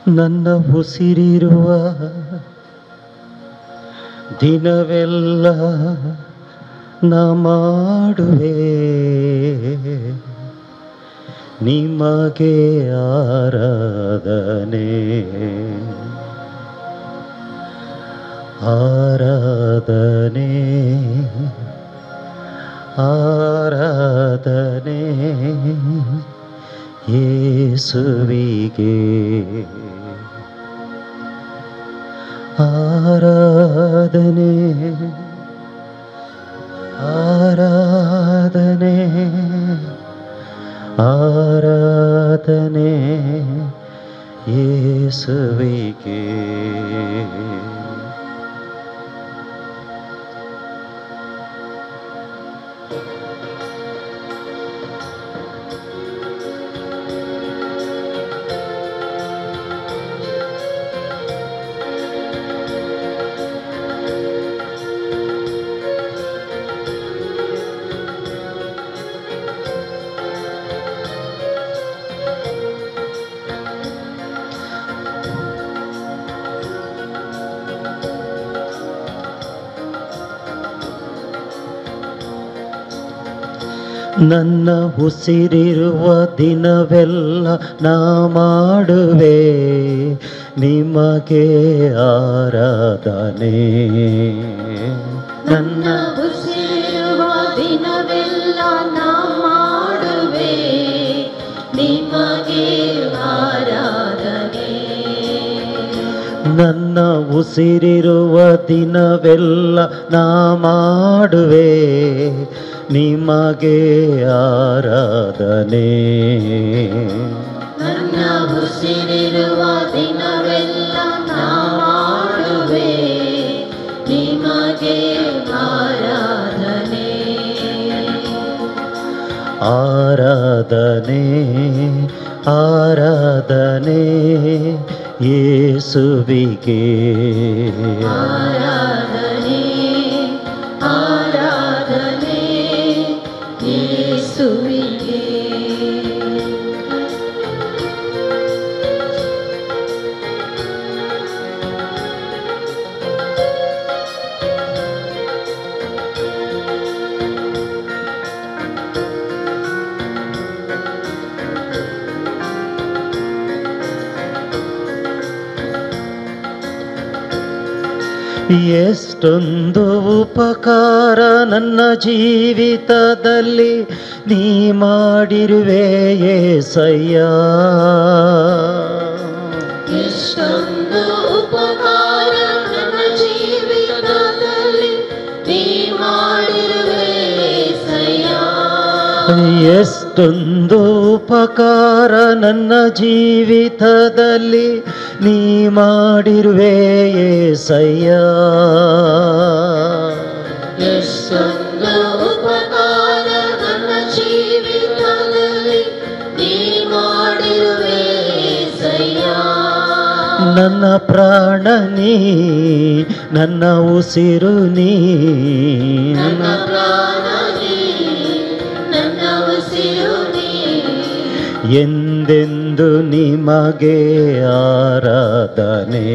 ನನ್ನ ಉಸಿರಿರುವ ದಿನವೆಲ್ಲ ನಾ ಮಾಡುವೆ ನಿಮಗೆ ಆರಾಧನೆ, ಆರಾಧನೆ, ಆರಾಧನೆ ಯೇಸುವಿಗೆ, ಆರಾಧನೆ, ಆರಾಧನೆ, ಆರಾಧನೆ ಯೇಸುವಿಗೆ. ನನ್ನ ಉಸಿರಿರುವ ದಿನವೆಲ್ಲ ನಾ ಮಾಡುವೆ ನಿಮಗೆ ಆರಾಧನೆ. ನನ್ನ ಉಸಿರಿರುವ ದಿನವೆಲ್ಲ ನಾ ಮಾಡುವೆ ನಿಮಗೆ ಆರಾಧನೆ. ನನ್ನ ಉಸಿರಿರುವ ದಿನವೆಲ್ಲ ನಾ ಮಾಡುವೆ ನಿಮಗೆ ಆರಾಧನೆ. ನನ್ನ ಉಸಿರಿರುವ ದಿನವೆಲ್ಲ ನಾ ಮಾಡುವೆ ನಿಮಗೆ ಆರಾಧನೆ. ಆರಾಧನೆ, ಆರಾಧನೆ ಯೇಸುವಿಗೆ, ಆರಾಧನೆ, ಆರಾಧನೆ ಯೇಸುವಿಗೆ. ಎಷ್ಟೊಂದು ಉಪಕಾರ ನನ್ನ ಜೀವಿತದಲ್ಲಿ ನೀ ಮಾಡಿರುವೆ ಯೇಸಯ್ಯ. ಎಷ್ಟೊಂದು ಉಪಕಾರ ನನ್ನ ಜೀವಿತದಲ್ಲಿ ನೀ ಮಾಡಿರುವೆ ಯೇಸಯ್ಯ. ಎಷ್ಟೊಂದು ಉಪಕಾರ ನನ್ನ ಜೀವಿತದಲ್ಲಿ ನೀ ಮಾಡಿರುವೆ ಯೇಸಯ್ಯ. ಎಷ್ಟೊಂದು ಉಪಕಾರ ನನ್ನ ಜೀವಿತದಲ್ಲಿ ನೀ ಮಾಡಿರುವೆ ಯೇಸಯ್ಯ. ನನ್ನ ಪ್ರಾಣ ನೀ, ನನ್ನ ಉಸಿರು ನೀ, ನನ್ನ ಪ್ರಾಣ ನೀ, ನನ್ನ ಉಸಿರು ನೀ, ಎಂದೆಂದು ನಿಮಗೆ ಆರಾಧನೆ,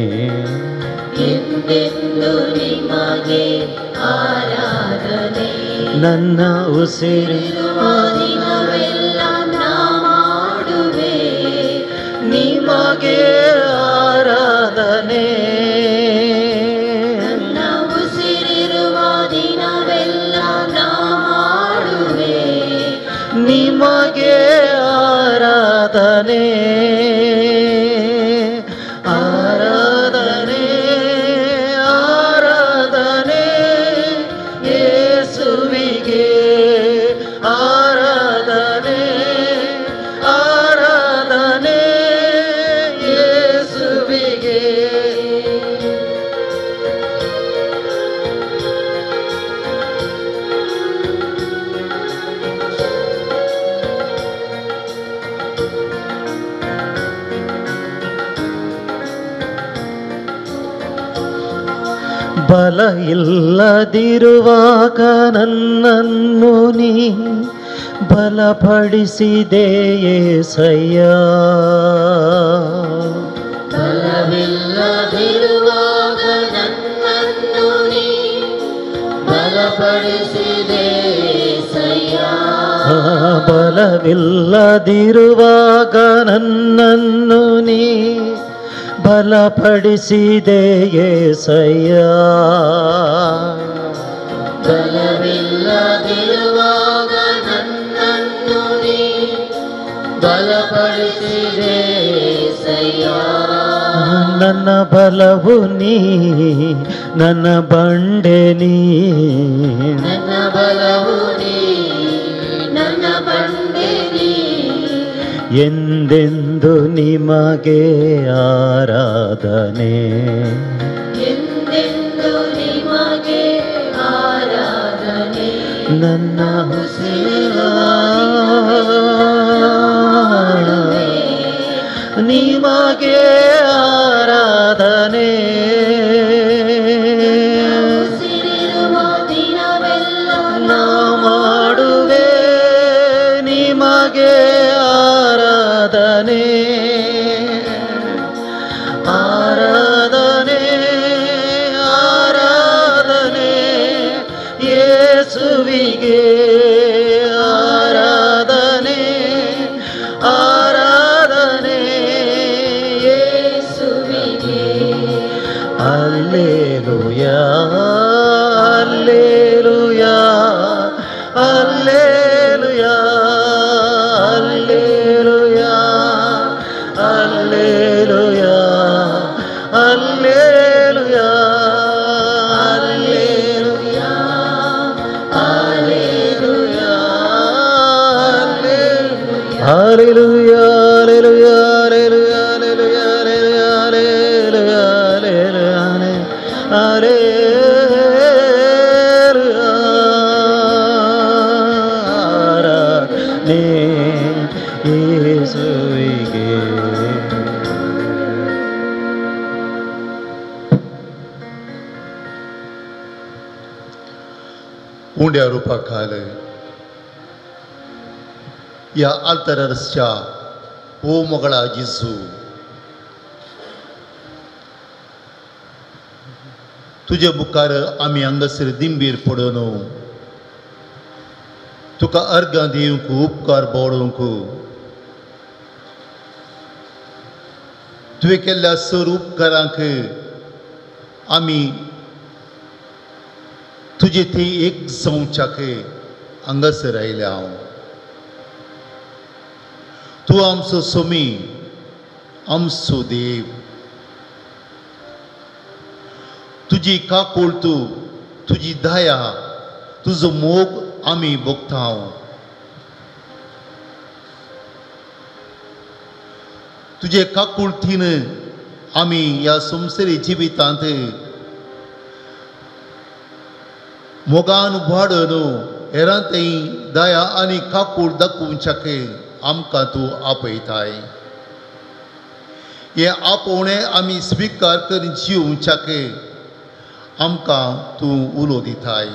ಎಂದೆಂದು ನಿಮಗೆ ಆರಾಧನೆ. ನನ್ನ ಉಸಿರಿರುವ ದಿನವೆಲ್ಲ ನಾ ಮಾಡುವೆ ನಿಮಗೆ ಆರಾಧನೆ. ನನ್ನ ಉಸಿರಿರುವ ದಿನವೆಲ್ಲ ನಾ ಮಾಡುವೆ ನಿಮಗೆ ಆರಾಧನೆ, ಆರಾಧನೆ, ಆರಾಧನೆ ಯೇಸುವಿಗೆ, ಆರಾಧನೆ, ಆರಾಧನೆ ಯೇಸುವಿಗೆ. ಬಲ ಇಲ್ಲದಿರುವಾಗ ನನ್ನನ್ನು ನೀ ಬಲಪಡಿಸಿದೆ ಯೇಸಯ್ಯ. ಬಲ ಬಲವಿಲ್ಲದಿರುವಾಗ ನನ್ನನ್ನು ನೀ ಬಲಪಡಿಸಿದೆ ಯೇಸಯ್ಯ. ಬಲವಿಲ್ಲದಿರುವಾಗ ನನ್ನನ್ನು ನೀ ಬಲಪಡಿಸಿದೆ ಯೇಸಯ್ಯ. ನನ್ನ ಬಲವು ನೀ, ನನ್ನ ಬಂಡೆ ನೀ, ನನ್ನ ಬಲವು ನೀ, ನನ್ನ ಬಂಡೆ ನೀ. ಎಂದೆಂದು ನಿಮಗೆ ಆರಾಧನೆ, ಎಂದೆಂದು ನಿಮಗೆ ಆರಾಧನೆ. ನನ್ನ ನಿಮಗೆ ಆರಾಧನೆ. ಉಸಿರಿರುವ ದಿನವೆಲ್ಲ ನಾ ಮಾಡುವೆ ನಿಮಗೆ ಆರಾಧನೆ, ಆರಾಧನೆ, ಆರಾಧನೆ ಯೇಸುವಿಗೆ ಆರಾಧನೆ, ಆರಾಧನೆ ಯೇಸುವಿಗೆ. Alleluia, alleluia, alleluia, alleluia, alleluia, alleluia, alleluia, alleluia, alleluia, alleluia, alleluia, alleluia, alleluia, alleluia, ಆರಾಧನೆ ಯೇಸುವಿಗೆ. उंड्या रुपाखाल ह्या आल्तरारच्या ओ मोगळा जेजू, तुजे मुखार आमी हांगासर दिंबीर पडून तुका अर्गां दिवंक, उपकार बावडूंक, तुवें केल्ल्या सर उपकारांक आमी तुजे थंय एक जावच्याक हांगासर आयल्या हांव. तूं आमचो सोमी, आमचो देव. तुजी काकूळ, तूं तुजी दया, तुजो मोग आमी भोगता. तुजे काकुळतीन आमी ह्या संवसारी जिवितांत मोगान वाडोवन हेरां थंय दया आनी काकूळ दाखोवच्याक आमकां तूं आपयताय. हें आपोवणें आमी स्विकार करून जिवच्याक आमकां तूं उलो दिताय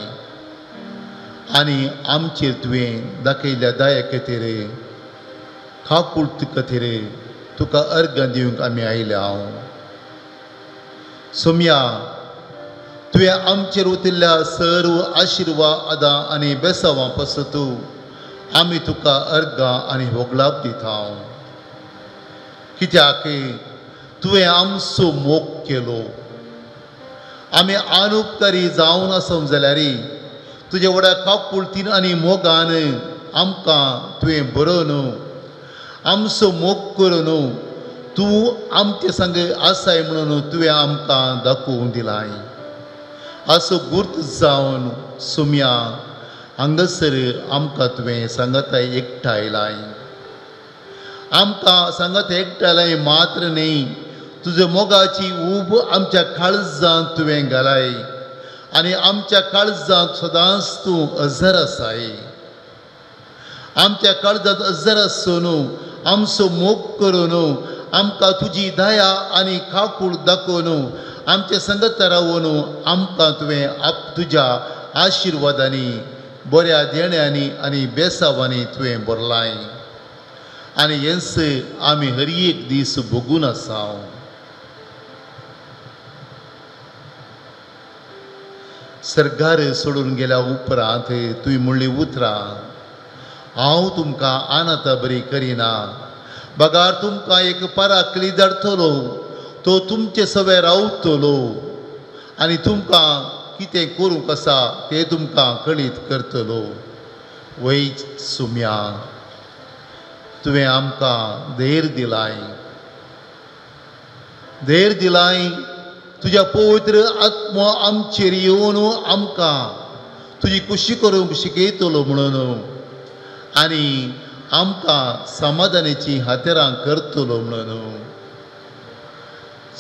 आनी आमचेर तुवें दाखयल्ल्या दया खातीर, काकूळ खातीर तुका अर्गां दिवंक आमी आयल्या. हांव सोम्या, तुवें आमचेर उतिल्ल्या सर्व आशिर्वादां आनी बेसावां पासत आमी तुका अर्गां आनी होगलाप दिता. कित्याक तुवें आमचो मोग केलो. आमी अनुपकारी जावन आसम जाल्यार तुजे व्हडा काकुळतीन आनी मोगान आमकां तुवें बरोवन आमचो मोग करून तूं आमचे संग आसाय म्हणून तुवें आमकां दाखोवन दिलाय. असो गुर्त जावन सुम्या हांगासर आमकां तुवें सांगाताय एकठांयलाय. आमकां सांगात एकठांयलाय मात्र न्ही, तुज्या मोगाची ऊब आमच्या काळजांत तुवें घालाय आनी आमच्या काळजांत सदांच तूं अजर आसाय. आमच्या काळजांत अजर आसून आमचो मोग करून आमकां तुजी दया आनी काकूळ दाखोवन आमचे संगत रावून आमकां तुवें आप तुज्या आशिर्वादांनी, बऱ्या देण्यांनी आनी बेसावांनी तुवें भरलाय आनी हेंच आमी हर एक दीस भोगून आसा. सरकार सोडून गेल्या उपरांत तुवें म्हणलीं उतरां हांव तुमकां आनाता बरी करिना, बगार तुमकां एक पराकली धाडटलो, तो तुमचे सवे रावतलो आनी तुमकां कितें करूंक आसा तें तुमकां कळीत करतलो। वय सुम्या, तुवें आमकां धैर्य दिलाय, धैर्य दिलाय। तुज्या पवित्र आत्मो आमचेर येवन आमकां तुजी खुशी करूंक शिकयतलो म्हणून आनी आमकां समाधानाची हातेरां करतलो म्हणून।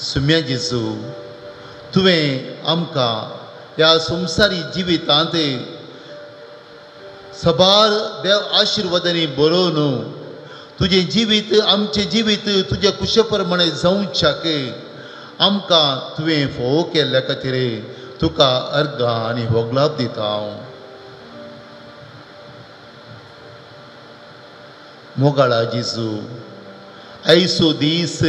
सुम्या जेजू, तुवें आमकां ह्या संवसारी जिवितांत सबार देव आशिर्वादांनी बरोवन तुजें जिवीत आमचें जिवीत तुज्या कुशे प्रमाणे जावच्याक आमकां तुवें फोव केल्ल्या खातीर तुका अर्गां आनी होगलाप दिता हांव। मोगाळा जेजू, आयचो दीस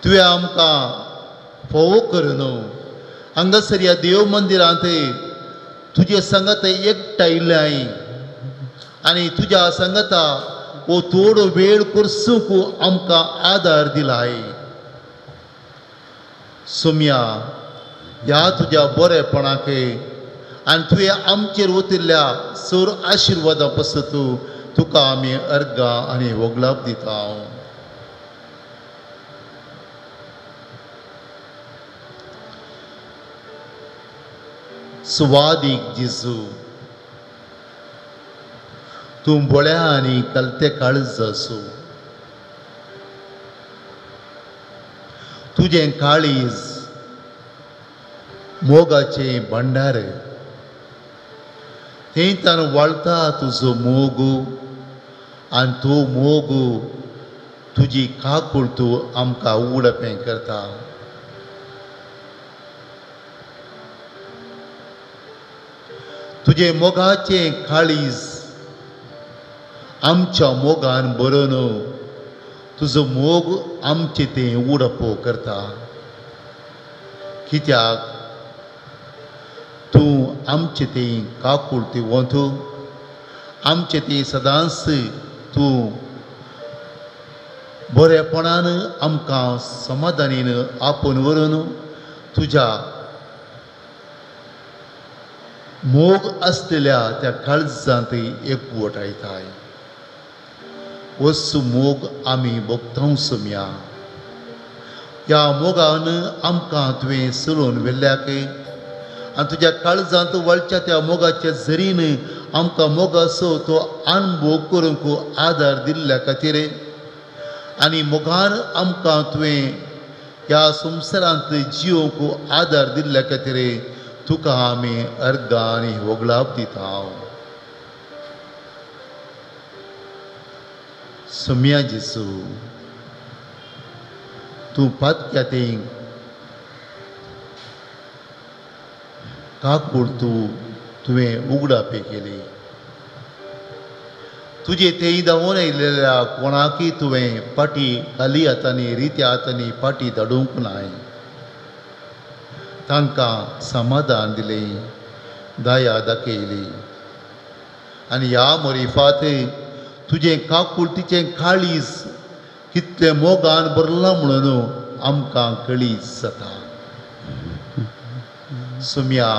तुवें आमकां फोव करून हांगासर ह्या देव मंदिरांत तुजे संगत एकठांयल्याय आनी तुज्या संगता हो थोडो वेळ करसूंक आमकां आदार दिलाय। सोम्या, ह्या तुज्या बरेपणाक आनी तुवें आमचेर ओतिल्ल्या सोर आशिर्वादा पासत तुका आमी अर्गां आनी होगलाप दिता। सुवादीक जेजू, तूं बोळ्या आनी कलते काळज आसूं, तुजें काळीज मोगाचें भंडार, थंयच्यान वाळटा तुजो मोग आनी तूं मोग तुजी काकूळ तूं आमकां उडपें करता। तुजें मोगाचें काळीज आमच्या मोगान बरोवन तुजो मोग आमचें तें उडपो करता, कित्याक तूं आमचें तें काकूळ ती वंत आमचें तें सदांच तूं बरेपणान आमकां समाधानीन आपोवन व्हरून तुज्या मोग आसलेल्या त्या काळजांत एकवटायताय। वस्तू मोग आमी भोगता सोम्या, ह्या मोगान आमकां तुवें चलोवन व्हेल्ल्याक आनी तुज्या काळजांत वळच्या त्या मोगाच्या झरीन आमकां मोगाचो तो अनुभव करूंक आदार दिल्ल्या खातीर आनी मोगान आमकां तुवें ह्या संवसारांत जियोवंक आदार दिल्ल्या खातीर तुका आमी अर्गां आनी होगलाप दिता। सोम्या जेजू, तूं पातक्या तें काकूळ तूं तुवें उगडापे केली, तुजे तें धांवून आयिल्ल्या कोणाकय तुवें पाटी खाली हातांनी रित्या हातांनी पाटी धाडूंक नाय, तांकां समाधान दिलें, दया दाखयली आनी ह्या मोरिफात तुजें काकूळ तिचें काळीज कितलें मोगान भरलां म्हणून आमकां कळीत जाता। सोम्या,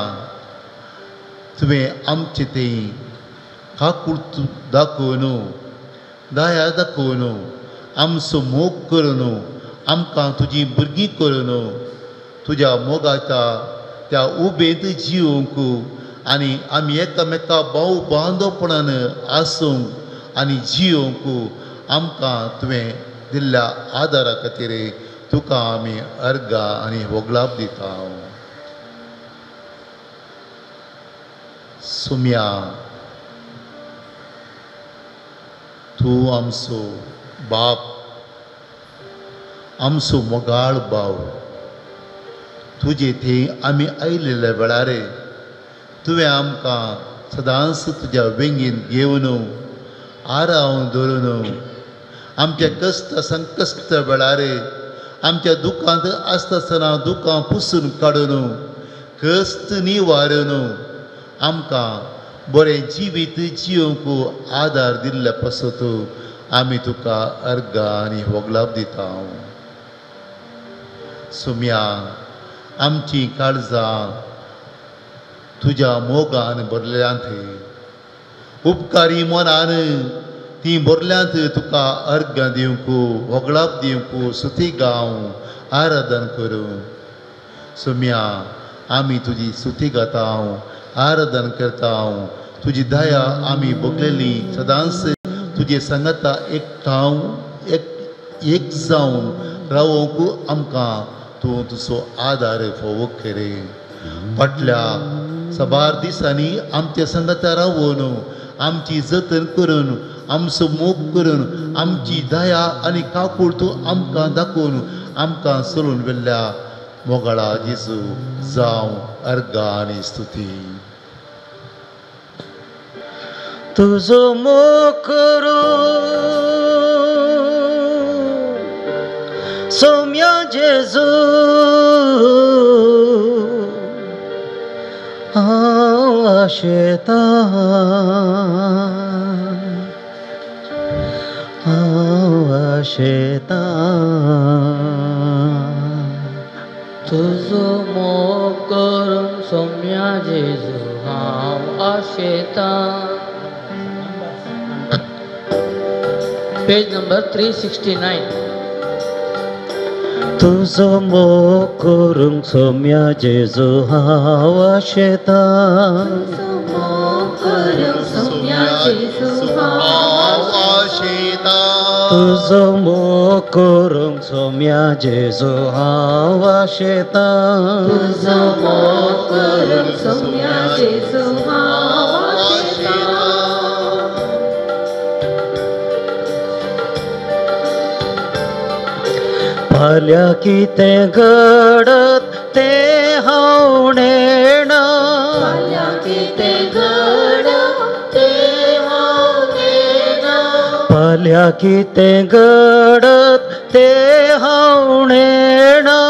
तुवें आमचें तें काकूळ दाखोवन दया दाखोवन आमचो मोग करून आमकां तुजीं भुरगीं करून तुज्या मोगाच्या त्या उबेंत जिवंक आनी आमी एकामेका भाव बांदवपणान आसूंक आनी जिवंक आमकां तुवें दिल्ल्या आदारा खातीर तुका आमी अर्गां आनी होगलाप दिता। सोम्या, तूं आमचो बाप, आमचो मोगाळ भाव, तुजे थंय आमी आयिल्ल्या वेळार तुवें आमकां सदांच तुज्या वेंगेन घेवन आरावन धरून आमच्या कश्ट संकश्ट वेळार आमच्या दुखांत आसतना दुखां पुसून काडून कश्ट निवारून आमकां बरें जिवीत जिवंक आदार दिल्ले पासत आमी तुका अर्गां आनी होगलाप दिता. सुम्या आमची काळजां तुज्या मोगान भरल्यांत, उपकारी मनान ती भरल्यांत तुका अर्गां दिवंक, होगळाप दिवंक, सुती गांव आराधन करूं. सुम्या आमी तुजी सुती गाता, आराधन करता, तुजी दया आमी भोगलेली सदांच तुजे सांगाता एकठांव एक जावन रावोंक आमकां तूं तुजो आदार फोवो केरे. फाटल्या साबार दिसांनी आमच्या सांगाता रावून आमची जतन करून आमचो मोग करून आमची दया आनी काकूळ तूं आमकां दाखोवन आमकां चलून व्हेल्ल्या मोगाळा जेजू जावं अर्गां आनी स्तुती. तुजो मोग करूं सोम्या जेजू हांव आशेतां, हांव आशेतां. तुजो मोग करूंक सोम्या जेजू हांव आशेतां. Page number 369. तुजो मोग करूंक सोम्या जेजू हांव आशेतां, तुजो मोग करूंक सोम्या जेजू हांव आशेतां. तुजो मोग करूंक सोम्या जेजू हांव आशेतां, तुजो मोग करूंक सोम्या जेजू हांव आशेतां. फाल्यां कितें घडत तें हांव नेणा, फाल्यां कितें घडत तें हांव नेणा, फाल्यां कितें घडत तें हांव नेणा,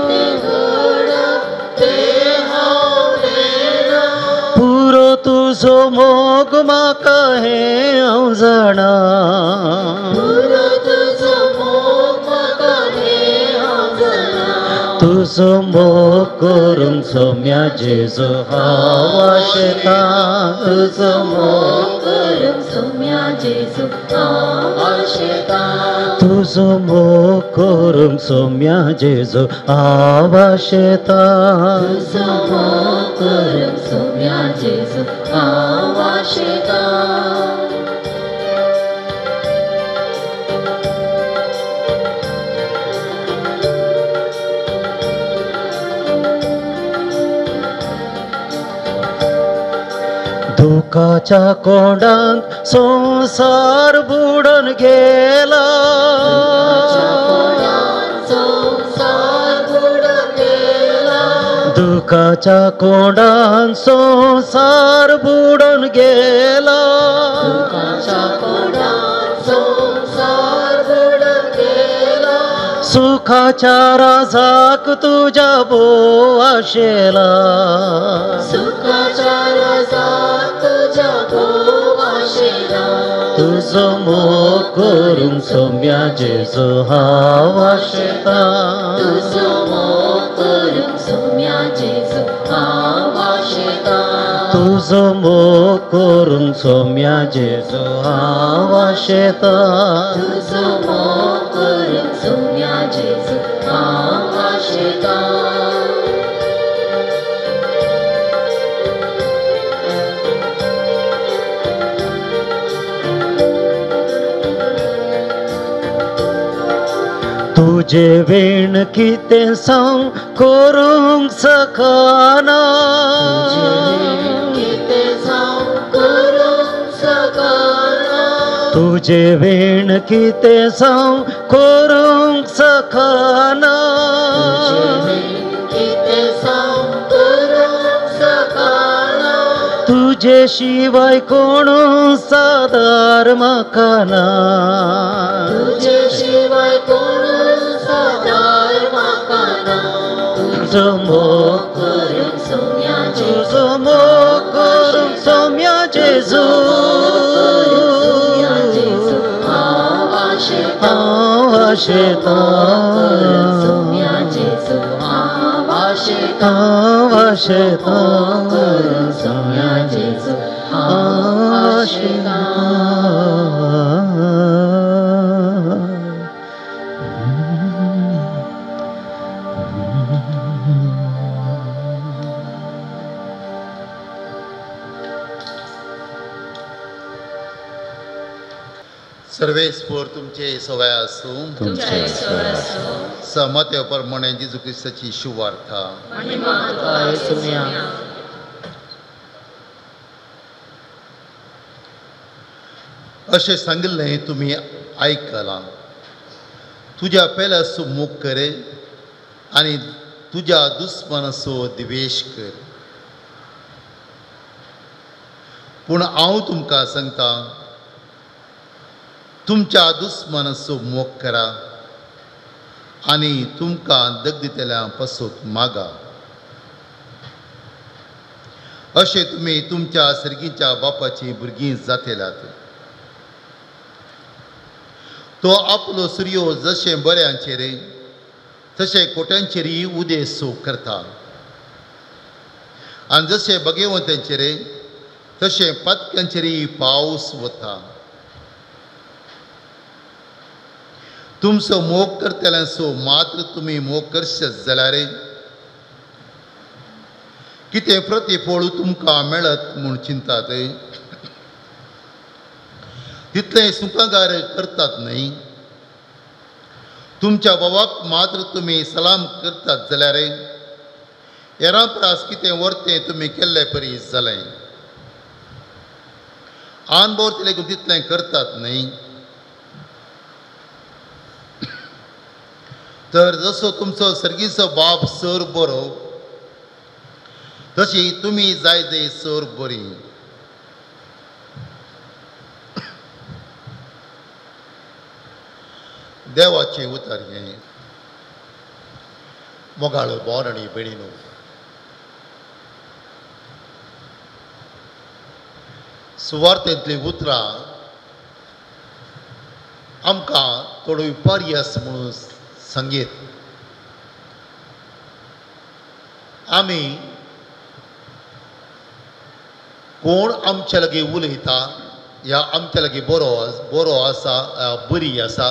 कितें घडत तें हांव नेणा. पुरो तुजो मोग म्हाका हें हांव जाणा, पुरो तुजो मोग म्हाका हें हांव जाणा. तुजो मोग करूंक सोम्या जेजू हांव आशेतां, तुजो मोग करूंक सोम्या जेजू हांव आशेतां, तुजो मोग करूंक सोम्या जेजू हांव आशेतां, तुजो मोग करूंक सोम्या जेजू हांव आशेतां. दुखाच्या कोंडांत संवसार बुडून गेला, संवसार बुडून गेला, दुखाच्या कोंडांत संवसार बुडून गेला, दुखाच्या कोंडांत संवसार बुडून गेला. सुखाच्या राजाक तुज्या भोव आशेला, सुखाच्या राजाक तुज्या भोव आशेला. तुजो मोग करूंक सोम्या जेजू हांव आशेतां, तुजो मोग करूंक सोम्या जेजू हांव आशेतां, तुजो मोग करूंक सोम्या जेजू हांव आशेतां, तुजो मोग करूंक सोम्या जेजू हांव आशेतां. तुजे वीण कितें सांव करूंक सकना, कितें जावं करूंक सकना, तुजे वीण कितें सांव करूंक सकना, कितें जावं करूंक सकना. तुजे शिवाय कोण सादार म्हाका ना, तुजे शिवाय कोण सादार म्हाका ना. तुजो मोग करूंक सोम्या जेजू तुजो मोग करूंक हांव आशेतां, हांव आशेतां, हांव आशेतां. सर्वेस्पोर तुमचे सवय आसूं. समते प्रमाणे जेजू क्रिस्ताची शुवार्था. अशें सांगिल्लें तुमी आयकलां, तुज्या पेल्याचो मोग कर आनी तुज्या दुस्मानाचो द्वेश कर. पूण हांव तुमकां सांगता, तुमच्या दुस्मानाचो मोग करा आनी तुमकां दगदितल्या पासत मागा. अशें तुमी तुमच्या सर्गीच्या बापाची भुरगीं जातल्यात. तो आपलो सुर्यो जशें बऱ्यांचेर तशें कोट्यांचेरय उदेसो करता आनी जशें बगेवंत्यांचेर तशें पातक्यांचेरय पावस वता. तुमचो मोग करतल्यांचो मात्र तुमी मोग करशेत जाल्यार कितें प्रतिफळ तुमकां मेळत म्हूण चिंतात? तितलें सुंकागार करतात न्हय? तुमच्या बाबाक मात्र तुमी सलाम करतात जाल्यार हेरां परस कितें वर्तें तुमी केल्ले परी जालें? आन भोंवतणी लेगून तितलें करतात न्हय? तर जसो तुमचो सर्गीचो बाप सर बरो तशी तुमी जाय ते सर बरी. देवाचें उतर हें. मोगाळो बोर आनी भयणीनो, सुवार्थेंतलीं उतरां आमकां थोडो विपर्यास म्हणून संगीत. आमी कोण आमच्या लागीं उलयता ह्या आमच्या लागीं बरो बरो आसा बरी आसा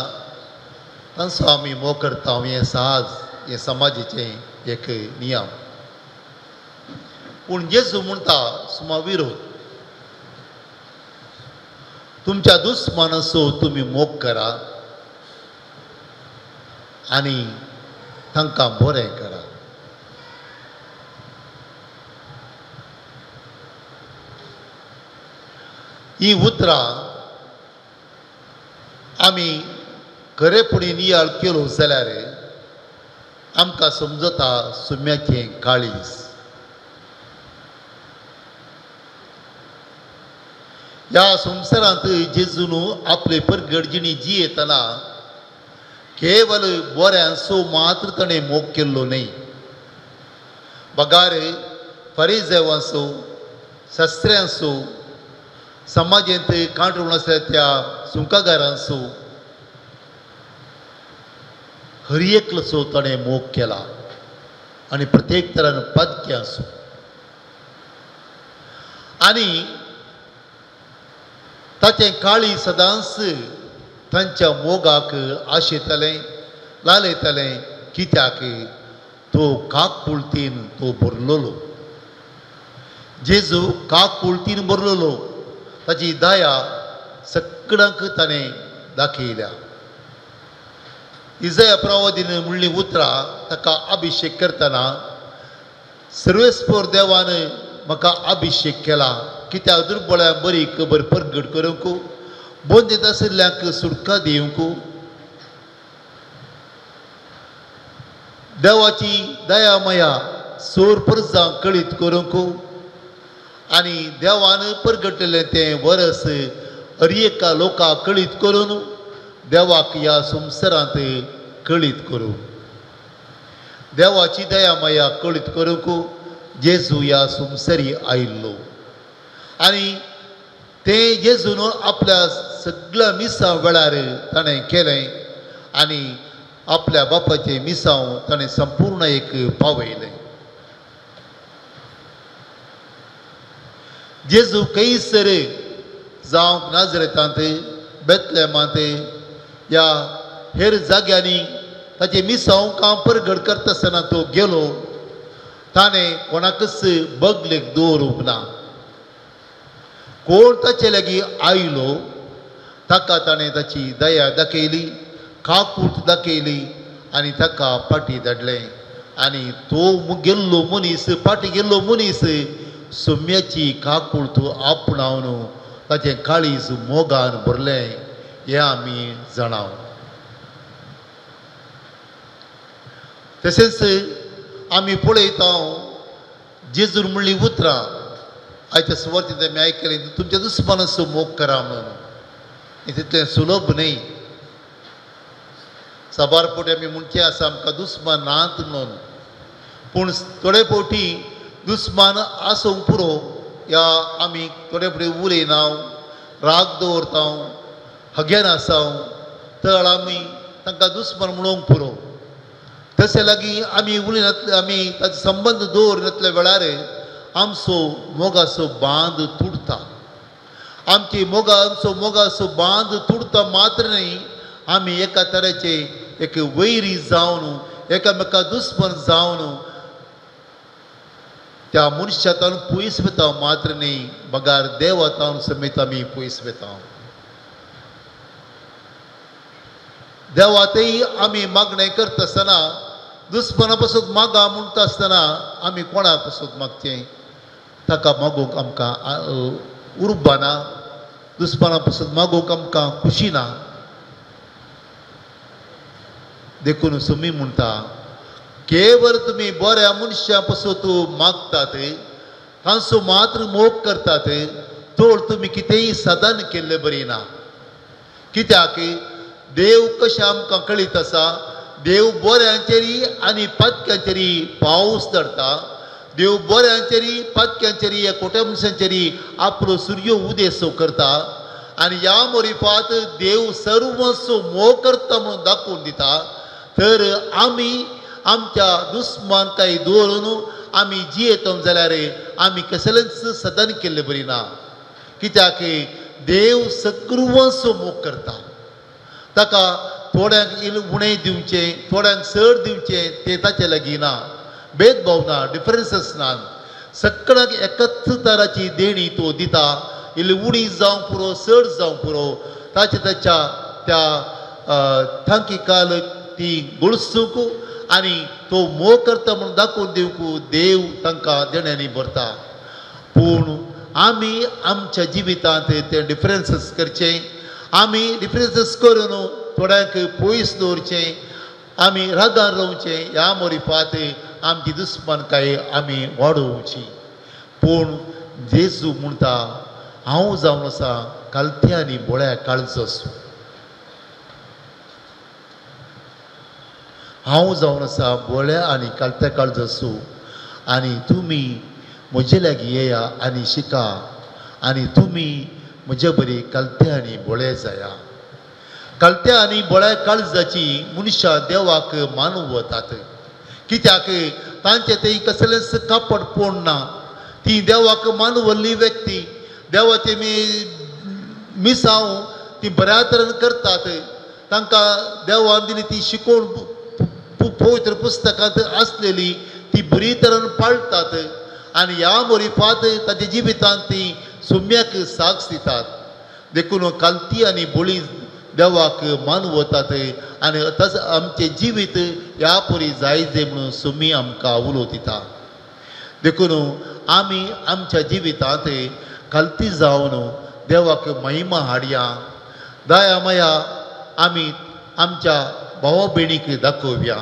तांचो आमी मोग करता. हें सहज हें समाजाचें एक नियम. पूण जेजू म्हणटा सुमा विरोध, तुमच्या दुस्मानाचो तुमी मोग करा आनी तांकां बरें करा. ही उतरां आमी खरेपणी नियाळ केलो जाल्यार आमकां समजता सुम्याचें काळीज. ह्या संवसारांत जेजून आपले परगडजिणी जियेतना केवल बऱ्यांचो मात्र ताणें मोग केल्लो न्हय, बगार फरिजेवांचो, शास्त्र्यांचो, समाजेंत कांटून आसल्या त्या सुंकागारांचो हर एकलोचो ताणें मोग केला आनी प्रत्येक तरान पादक्यांचो. आनी ताचें काळी सदांच तांच्या मोगाक आशेतालें, लालयतालें. कित्याक तो काकुळतीन तो भरलेलो. जेजू काकुळतीन भरलेलो. ताची दया सगळ्यांक ताणें दाखयल्या. इजया प्रवादीन म्हणलीं उतरां ताका अभिशेक करतना, सर्वेस्पोर देवान म्हाका अभिशेक केला कित्याक दुर्बळ्यांक बरी खबर परगट करूंक, बंदीत आशिल्ल्यांक सुटका दिवंक, देवाची दया माया सोर परजांक कळीत करूंक आनी देवान परगटलें तें वरस हर एका लोकांक कळीत करून देवाक ह्या संवसारांत कळीत करूं. देवाची दया माया कळीत करूंक जेजू ह्या संवसारी आयिल्लो आनी तें जेजून आपल्या सगळ्या मिसां वेळार ताणें केलें आनी आपल्या बापाचें मिसांव ताणें संपूर्ण एक पावयलें. जेजू खंयसर जावं नाजरेतांत, बेतलेमांत या हेर जाग्यांनी ताचें मिसांव काम परगट करता आसतना तो गेलो, ताणें कोणाकच बगलेक दवरूंक ना. कोण ताचे लागीं आयलो ताका ताणें ताची दया दाखयली, काकूट दाखयली आनी ताका फाटीं धाडलें. आनी तो गेल्लो मनीस, फाटीं गेल्लो मनीस सोम्याची काकूट आपणावन ताचें काळीज मोगान भरलें हें आमी जाणाव. तशेंच आमी पळयता जेजून म्हणली उतरां आयच्या सुवातेंत आमी आयकलें, तुमच्या दुस्मानाचो मोग करा म्हणून. हें तितलें सुलभ न्हय. साबार फावटी आमी म्हणचें आसा आमकां दुस्मान नात म्हणून, पूण थोडे फावटी दुस्मान आसूंक पुरो या आमी थोडे फावटी उलयना, राग दवरता, हगेन आसा, तर आमी तांकां दुस्मान म्हणूंक पुरो. तशें लागीं आमी उलयनातले, आमी ताचो संबंद दवरनातल्या वेळार आमचो मोगाचो बांद तुटता. आमची आमचो मोगाचो बांद तुटता मात्र न्हय, आमी एका तरेचे एक वैरी जावन, एकामेका दुस्मन जावन त्या मनशांतल्यान पयस वता मात्र न्हय, बगार देवातावन समेत आमी पयस वता. देवातय आमी मागणें करता आसतना, दुस्मना पासून मागा म्हणटा आसतना आमी कोणा पासून मागचें? ताका मागूंक आमकां उर्बा ना, दुस्मना पासून मागूंक आमकां खुशी ना. देखून सुमी म्हणटा, केवळ तुमी बऱ्या मनशां पासून मागतात, तांचो मात्र मोग करतात, तर तुमी कितेंय साधन केल्लें बरी ना. कित्याक देव कशें आमकां कळीत आसा, देव बऱ्यांचेरी आनी पातक्यांचेरी पावस धरता, देव बऱ्यांचेरी पातक्यांचेरी खोट्या मनशांचेरी आपलो सूर्य उदेसो करता आनी ह्या मोरिफात देव सर्वस्व मोग करता म्हणून दाखोवन दिता. तर आमी आमच्या दुस्मान काय दवरून आमी जियेतम जाल्यार आमी कसलेंच सदन केल्लें बरी ना. कित्याक देव सर्वस्व मोग करता. ताका थोड्यांक इल्लें उणें दिवचें, थोड्यांक चड दिवचें तें ताचे लागीं ना, भेदभाव ना, डिफरंसीस ना. सगळ्यांक एकच तराची देणी तो दिता. इल्ली उणी जावंक पुरो, चड जावंक पुरो, ताचे ताच्या त्या थांकिकाल ती गळसूंक आनी तो मोग करता म्हणून दाखोवन दिवंक देव तांकां देण्यांनी भरता. पूण आमी आमच्या जिवितांत ते डिफरंसीस करचें, आमी डिफरंसीस करून थोड्यांक पयस दवरचें, आमी रागार रावचें, ह्या मोरिफात आमची दुस्मानकाय आमी वाडोवची. पूण जेजू म्हणटा, हांव जावन आसा कालत्या आनी बोळ्या काळजो. हांव जावन आसा बोळ्या आनी कालत्या काळजो आनी तुमी म्हजे लागीं येया आनी शिका आनी तुमी म्हजे बरी कालत्या आनी बोळे जाया. कालत्या आनी बोळ्या काळजाची मनशां देवाक मानवतात. कित्याक तांचे थंय कसलेंच कापडपण ना. ती देवाक मानवल्ली व्यक्ती, देवाचे मिसांव ती बऱ्या तरेन करतात. तांकां देवान दिली ती शिकोवण पवित्र पुस्तकांत आसलेली ती बरी तरेन पाळटात आनी ह्या मोरिफात ताच्या जिवितांत ती सुम्याक साक्ष दितात. देखून कालती आनी बोळी देवाक मानवतात आनी तस आमचें जिवीत ह्या परी जायजे म्हणून सुमी आमकां उलो दिता. देखून आमी आमच्या जिवितांत कालती जावन देवाक महिमा हाडया, दया माया आमी आमच्या भावा भयणीक दाखोवया.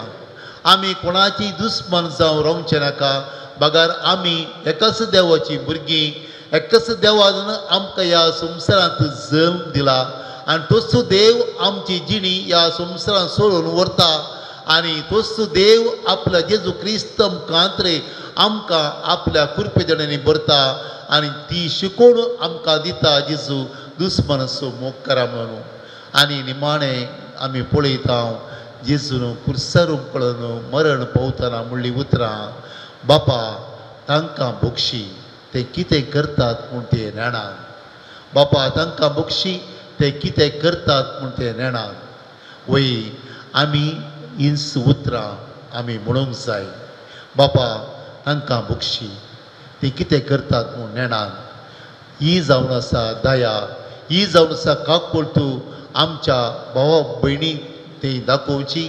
आमी कोणाची दुस्मान जावन रावचें नाका, बगर आमी एकाच देवाची भुरगीं, एकाच देवान आमकां ह्या संवसारांत जल्म दिला आनी तोच देव आमची जिणी ह्या संवसारांत सोडून व्हरता आनी तोच देव आपल्या जेजू क्रिस्त आमकां आमकां आपल्या कृपेदणांनी भरता आनी ती शिकोवन आमकां दिता जेजू दुस्मानाचो मोग करा म्हणून. आनी निमाणें आमी पळयता जेजून कुर्सार हुमकळून मरण पावतना म्हणली उतरां, बापा तांकां भोगशी ते कितें करतात म्हूण ते नेणात, बापा तांकां भोगशी ते कितें करतात म्हूण ते नेणात. वय आमी हींच उतरां आमी म्हणूंक जाय, बापा तांकां भोगशी ती कितें करतात म्हूण नेणात. ही जावन आसा दया, ही जावन आसा काकुळटू आमच्या भावा भयणीक ती दाखोवची,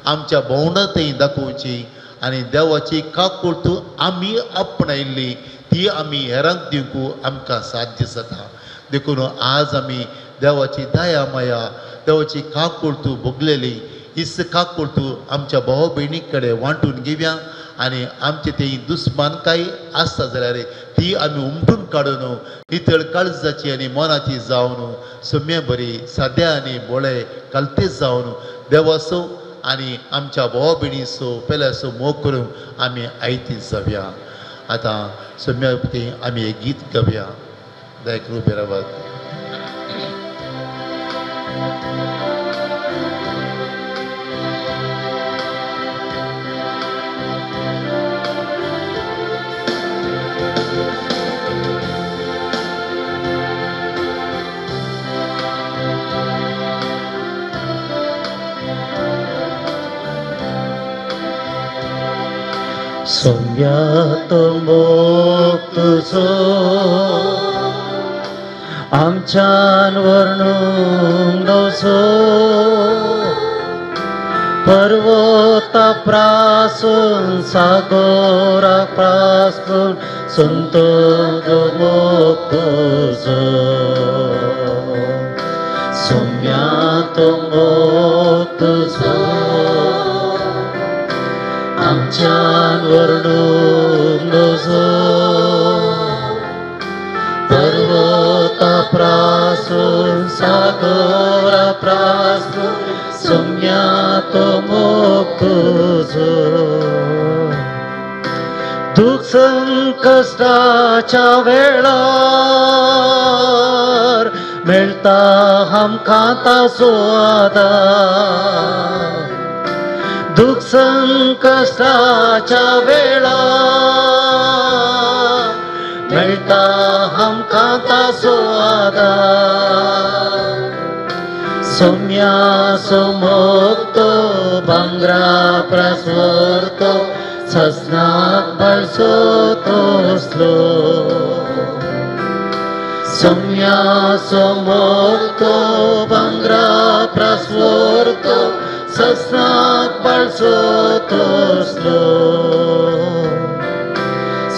आमच्या भोंवडां ती दाखोवची आनी देवाची काकुळटू आमी आपणायल्ली ती आमी हेरांक दिवंक आमकां साध्य जाता. देखून आज आमी देवाची दया माया, देवाची काकुळटू भोगलेली हीच काकुळटू आमच्या भाव भयणी कडेन वांटून घेवया आनी आमचे ती दुस्मानकाय आसता जाल्यार ती आमी उमटून काडून नितळ काळजाची आनी मनाची जावन सम्य बरी साद्या आनी बोळे कलते जावन देवाचो आनी आमच्या भाव भयणीचो पेल्याचो मोग करून आमी आयती जावया. आतां सम्या ती आमी एक गीत गावया. दया उबे रावात. सोम्यातो मोग तुजो आमच्यान वर्णूंक नजो, पर्वता प्रासून सागोरा प्रासून संतो मोग तुजो. सोम्यातो मोग तुजो आमच्यान वर्णूंक नजो, पर्वता प्रासून सागोरा प्रासून सोम्यातो मोग तुजो. दुःख संकश्टाच्या वेळार मेळटा आमकां ताचो आदार, दुःख संकश्टाच्या वेळार मेळटा आमकां ताचो आदार. सोम्याचो मोग तो भांगरा प्रासवरतो सजनाक बळसो तसलो, सोम्याचो मोग तो भांगरा प्रासवरतो सजनाक बळसो तसलो.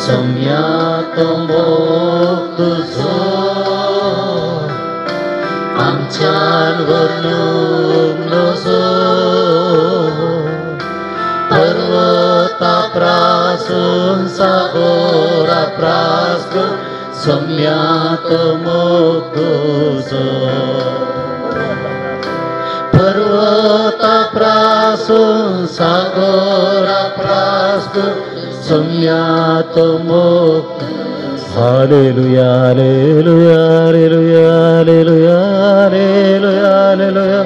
सोम्यातो मोग तुजो आमच्यान वर्णूंक नजो, पर्वता प्रासून सागोरा प्रासून सोम्यातो मोग तुजो. पर्वता प्रासून सागोरा प्रासून सोम्यातो मोग. Hallelujah, hallelujah, hallelujah, hallelujah, hallelujah, hallelujah,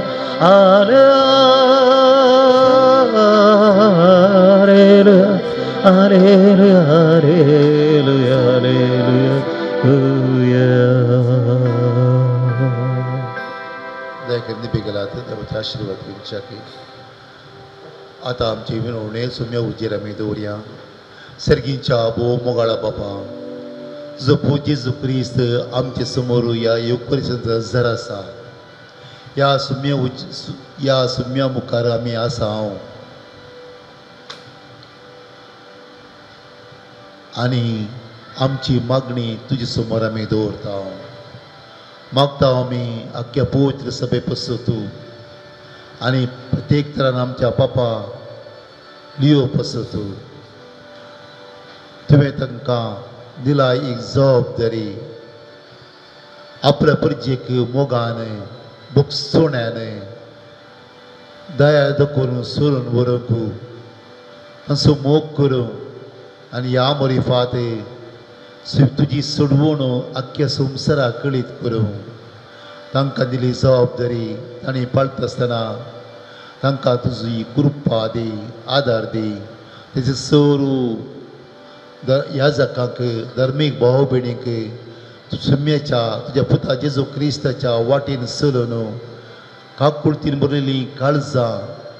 hallelujah, hallelujah, hallelujah, hallelujah. दयाकरून बेगलात देवाचे आशीर्वाद घेवच्याक. आतां आमची विनवणे सुम्या उजेर आमी दवरया. सर्गींच्या भोव मोगाळा बापा, जो जेजू क्रिस्त आमचे समोर ह्या येवकरीचा जर आसा, ह्या सुम्या ह्या सुम्या मुखार आमी आसा हांव आनी आमची मागणी तुजे समोर आमी दवरता. मागता आमी आख्ख्या पवित्र सभे पसतू आनी प्रत्येक तरान आमच्या पापा लियो पसतू तुवें तांकां दिला एक जबाबदारी आपल्या परजेक मोगान भोगसोण्यान दया दाखोवन सोडून व्हरूंक तांचो मोग करूंक. आनी ह्या मोरिफात तुजी सोडवण आख्ख्या संवसाराक कळीत करूं. तांकां दिली जबाबदारी तांणी पाळटा आसतना तांकां तुजी कृपा दी, आदार दी. तेजे सरू याजकांक, धर्मीक भाव भयणींक सुम्याच्या तुज्या पुता जेजू क्रिस्ताच्या वाटेन चलून काकुळतीन भरिल्लीं काळजां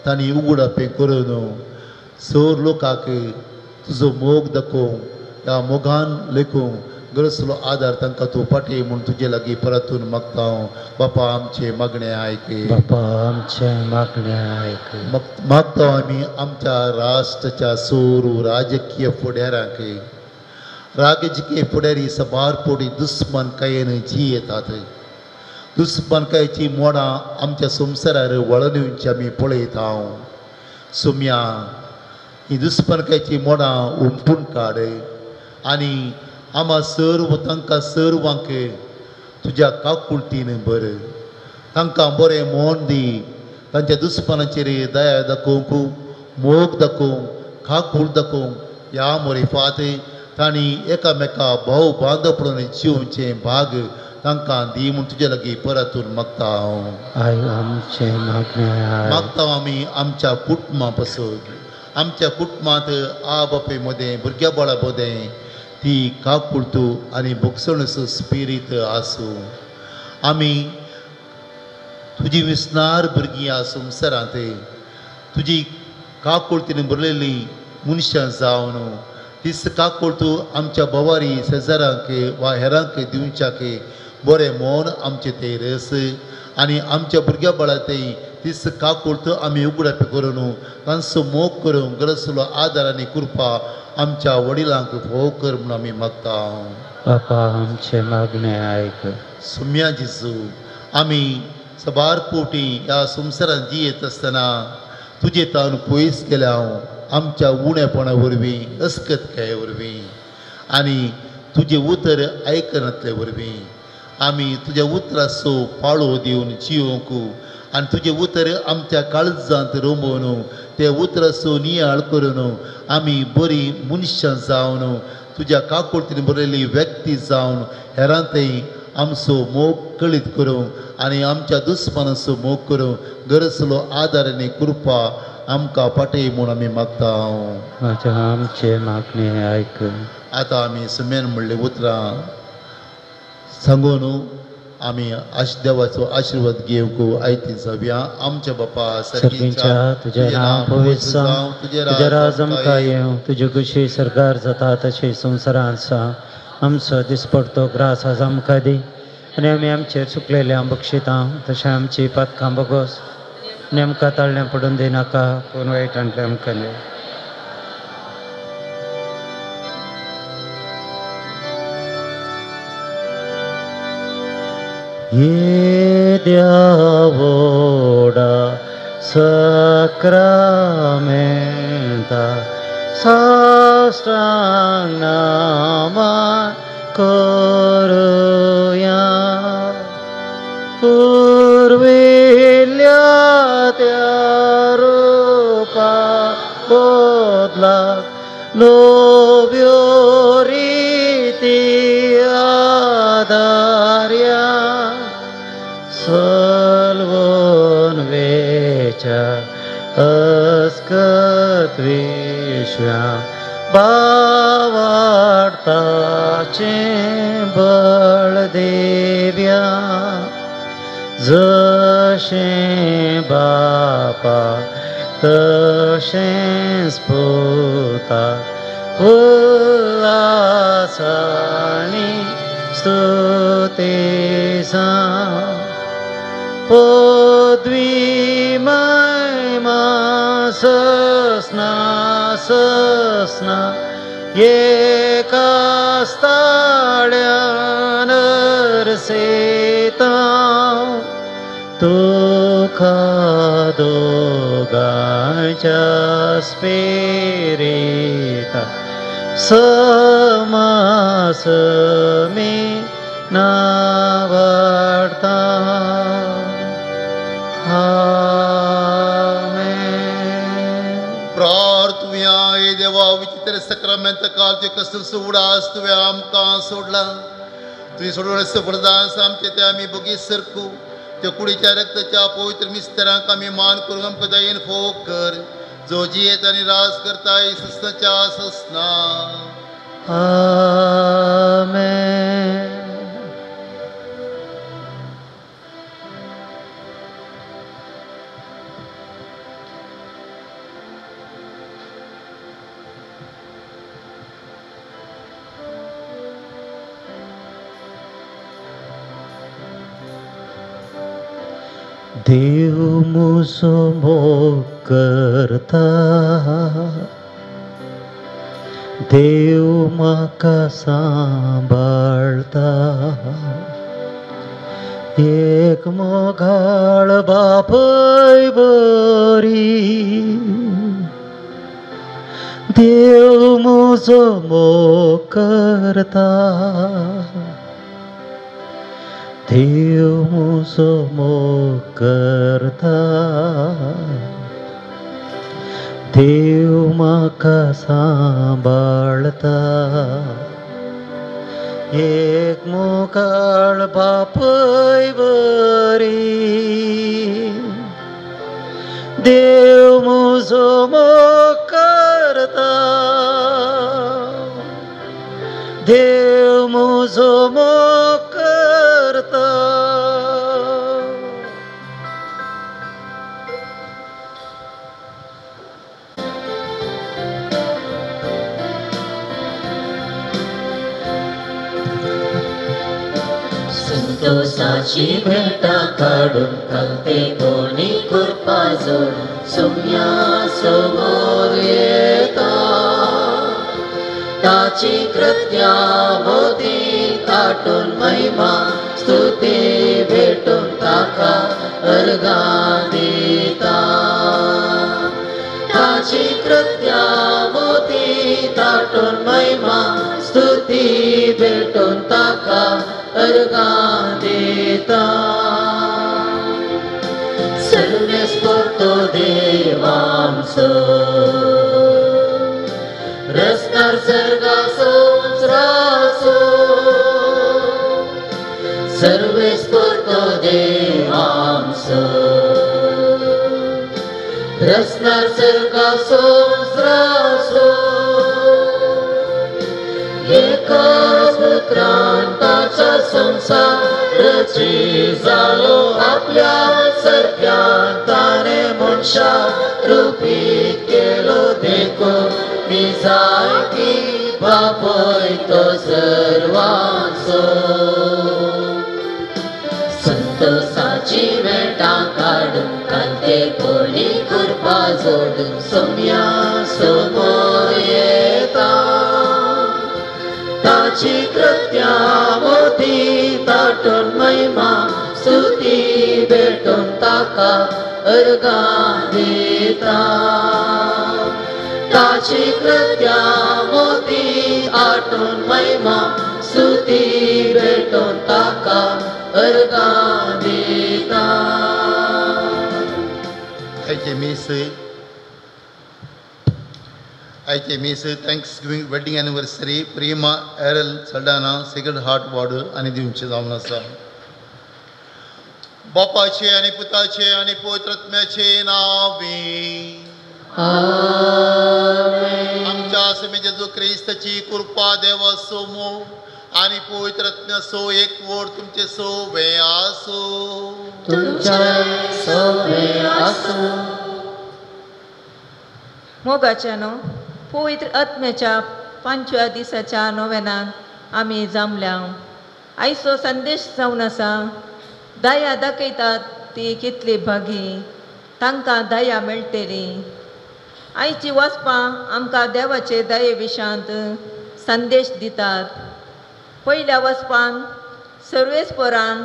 तांणी उगडापें करून सर लोकांक तुजो मोग दाखोवंक, ह्या मोगान लेखूंक गरजलो आदार तांकां तूं पाटय म्हूण तुजे लागीं परतून मागता हांव. बापा आमचें मागणें आयक, बापा आमचें मागणें आयक. मागता आमी आमच्या राष्ट्राच्या सोरू राजकीय फुडाऱ्यांक. राजकीय फुडारी सबार पोटी दुस्मानकायेन जियेतात. दुस्मानकायेची मोडां आमच्या संवसारार वळून येवची आमी पळयता हांव. सुम्या ही दुस्मानकायेची मोडां हुमटून काड आनी आमा सर्व तांकां सर्वांक तुज्या काकुळटीन बर, तांकां बरें मोन दी. तांच्या दुस्मानाचेर दया दाखोवंक, मोग दाखोवंक, काकूळ दाखोवंक ह्या मोरिफात तांणी एकामेका भाव बांदपणून जिवचें भाग तांकां दी म्हूण तुजे लागीं परतून मागता हांव. आमचें मागणें मागता आमी आमच्या कुटुंबा पसून. आमच्या कुटुंबांत आ बापूय मदें, भुरग्या बाळा मदें ती काकुळटू आनी भोगसणेचो स्पिरीत आसूं. आमी तुजी विसनार भुरगीं ह्या संवसारांत तुजी काकुळटीन भरलेलीं मनशां जावन तीच काकुळटू आमच्या भोवारी शेजारांक वा हेरांक दिवच्याक बरें मन आमचें तें रस आनी आमच्या भुरग्या बाळा तें तीच काकुळट आमी उगडाप करून तांचो मोग करूंक गरजलो आदार आनी कृपा आमच्या वडिलांक फोव कर म्हूण आमी मागता. बापा आमचें मागणें आयक. सुम्या जेजू, आमी सबार कोटी ह्या संवसारांत जियेत आसतना तुजे तावन पयस केल्या हांव आमच्या उणेपणा वरवीं, अस्कतकाये वरवीं आनी तुजें उतर आयकनातले वरवीं आमी तुज्या उतराचो पाळो दिवन जियोवंक आनी तुजें उतर आमच्या काळजांत रोमोवन ते उतराचो नियाळ करून आमी बरीं मनशां जावन तुज्या काकुळटीन बरयल्ली व्यक्ती जावन हेरांतय आमचो मोग कळीत करूंक आनी आमच्या दुस्मानाचो मोग करूंक गरजलो आदार आनी कृपा आमकां पाटय म्हूण आमी मागता. म्हाज्या आमचें मागणें आयक. आतां आमी सुमेन म्हणलें उतरां सांगून आमी देवाचो आशिर्वाद घेवंक आयती जावया. आमच्या बापा सर्गींच्या, तुजें नांव पवित्र जावं, तुजें राज आमकां येवं, तुजी खुशी सरकार जाता तशी संवसारांत जावं. आमचो दिसपडतो ग्रास आज आमकां दी आनी आमी आमचेर चुकलेल्या बक्षितां तशें आमची पातकां बोगोस आनी आमकां ताळणें पडून दिनाका, पूण वायटांतलें आमकां न्हय. येद्या व्हडा सक्रामेंता साश्टांग नमन करुया. पुर्विल्ल्या त्या रुपा बदला नव्यो रिती आदार्या सलवून वेच्या अस्कत विश्व्या बावाडताचें बळ देव्या. जशें बापा तशेंच पुता उल्हासानी स्तुती पदवी महिमा सस्ना सस्ना एकाच ताळ्यान अरसेता तुका दोगांच्या स्पिरिता समासमी नावडता. प्रार्थुया. हे देवा, विचित्र सक्रामेंत काल तुवें कसलो उडास तुवें आमकां सोडला. तुवें सोडून वरदान आमचें तें आमी बोगीस सरकू. त्या कुडीच्या रक्ताच्या पवित्र मिस्तरांक आमी मान करूंक आमकां दयेन फोग कर, जो जियेत आनी राज करता ससनाच्या ससना. आमेन. देव मुजो मोग करता, देव म्हाका सांबाळता, एक मोगाळ बापय बरी, देव मुजो मोग करता, देव मुजो मोग करता, देव म्हाका सांबाळता, एक मोगाळ बापय बरी, देव मुजो मोग करता, देव मुजो मोग करता. संतोषाची भेटा काडून कलते कोणी कृपा जोडून सुम्या समोर येता. ताची कृत्या मोती ताटून महिमा स्तुती भेटून ताका अर्घा दिता. ताची कृत्या मोती ताटून महिमा स्तुती भेटून ताका अर्घा दिता. सर्वेस्पोर्तो देवांसो रसनार सर्गा संस्रासो, सर्वेस्पोर्तो देवांसो रसनार सर्गा संस्रासो. एकाच पुत्रान ताचा संसारची जालो आपल्या सारक्यान ताणे मनशा रुपी केलो देखून मी जायती बापय तो सर्वांचो. संतोषाची भेटा काडून कांते कोणी कृपा जोडून सोम्या समोर येता. ताची कृत्या मोती ताटून महिमा स्तुती भेटून ताका अर्घा दिता. ताची कृत्या मोती आटून महिमा स्तुती भेटून ताका अर्घा दिता. आयचे मीस thanksgiving wedding anniversary Prema Errol Saldanha Sacred Heart ward आनी दिवचें जावन आसा. बापाचे आनी पुताचे आनी पवित्र आत्म्याचे नांवे आमच्या समी जेजू क्रिस्ताची कृपा देवाचो मोग आनी पवित्र आत्म्याचो एकवट तुमचे सोवे आसूं. मोगाच्या न्हू पवित्र आत्म्याच्या पांचव्या दिसाच्या नोवेनाक आमी जमल्या. आयचो संदेश जावन आसा, दया दाखयतात ती कितली भागी, तांकां दया मेळटली. आयची वाचपां आमकां देवाचे दये विशांत संदेश दितात. पयल्या वाचपान सर्वेस्परान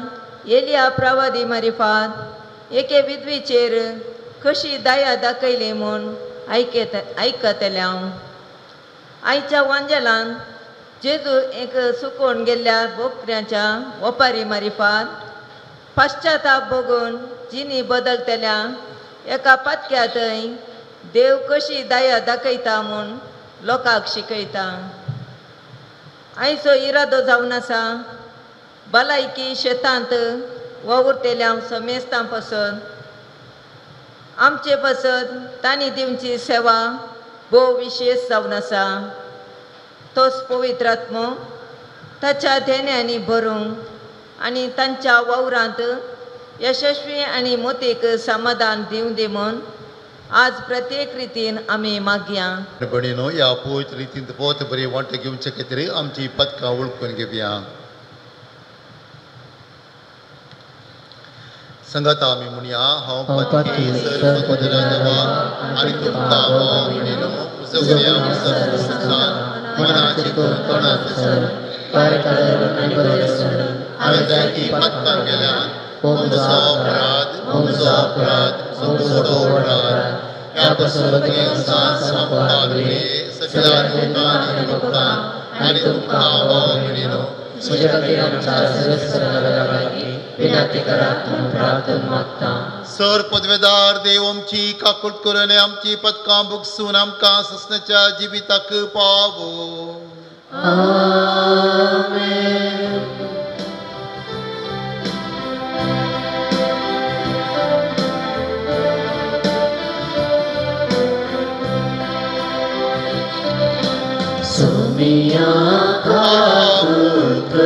एलिया प्रवादी मारिफात एके विधवेचेर कशी दया दाखयली म्हूण आयकतलें हांव. आयच्या वांजेलान जेजू एक सुकोवन गेल्ल्या बोकऱ्यांच्या वपारी मारिफात पश्चाताप बघून जिनी बदलतल्या एका पातक्या थंय देव कशी दया दाखयता म्हूण लोकांक शिकयता. आयचो इरादो जावन आसा भलायकी शेतांत वावुरतल्या समेस्तां पासत आमचे पासत तांणी दिवची सेवा भोव विशेश जावन आसा. तोच पवित्र आत्मो ताच्या धेन्यांनी भरूंक आनी तांच्या वावरांत यशस्वी आनी मोतीक समाधान दिवं दी म्हूण आज प्रत्येक रितीन आमी मागया. भयणीनो, ह्या पवित्र रितीन पोत बरी वांटो घेवचे खातीर आमची पदकां वळखून घेवया. संगता आमी म्हणया, हांव पदकी सर्व देवा आनी तुमकां भाव भयणीनो उजव्या मनाची हांवें जायतीं पदकां केल्यात. म्हजो अपराध, म्हजो अपराध, म्हजो अपराध. ह्या पासून सगळ्या लोकांनी लोकांक आनी तुमकां भाव भयणीनो म्हज्या खातीर आमच्या सर्वेस्परा विनंती करात म्हूण प्रार्थना मागता. सर पदवेदार देव आमची काकूट करून आमची पदकां भोगसून आमकां ससनाच्या जिविताक पावो. आमेन. सुमिया का पुत्र,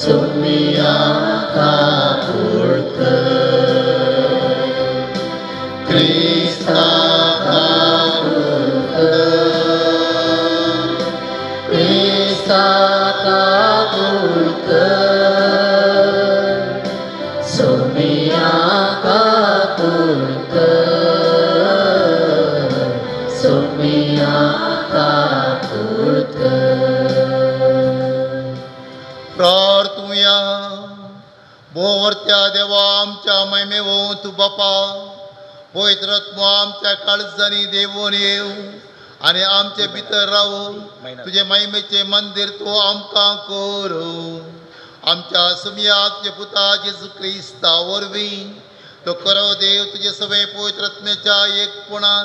सुमिया का पुत्र, क्रिस्ता का पुत्र, क्रिस्ता का पुत्र, सुमिया का पुत्र, सुमिया का पुत्र. प्रार्थुया. भोवरत्या देवा आमच्या महिमेवो तूं बापा पवित्र आत्मो आमच्या काळजांनी देवून येव आनी आमचे भितर रावो. तुजे महिमेचें मंदीर तूं आमकां करूं. आमच्या सुमया तुजे पुता जेजू क्रिस्ता वरवीं तो करो देव तुजे सगळे पवित्र आत्म्याच्या एकपणान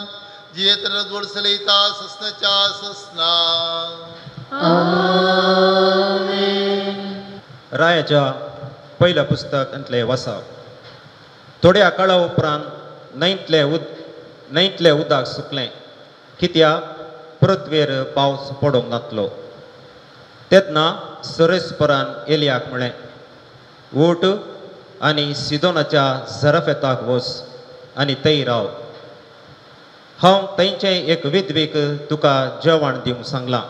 जियेत गोडसलयता ससनाच्या ससना. आमेन. रायाच्या पयल्या पुस्तकांतले वसाव. थोड्या काळा उपरांत न्हंयतलें उदक सुकलें, कित्याक पृथ्वेर पावस पडूंक नातलो. तेन्ना सरेस्परान एलियाक म्हळें, उठ आनी सिदोनाच्या झरफेताक वच आनी थंय राव. हांव थंयचें एक विधवेक तुका जेवण दिवंक सांगलां.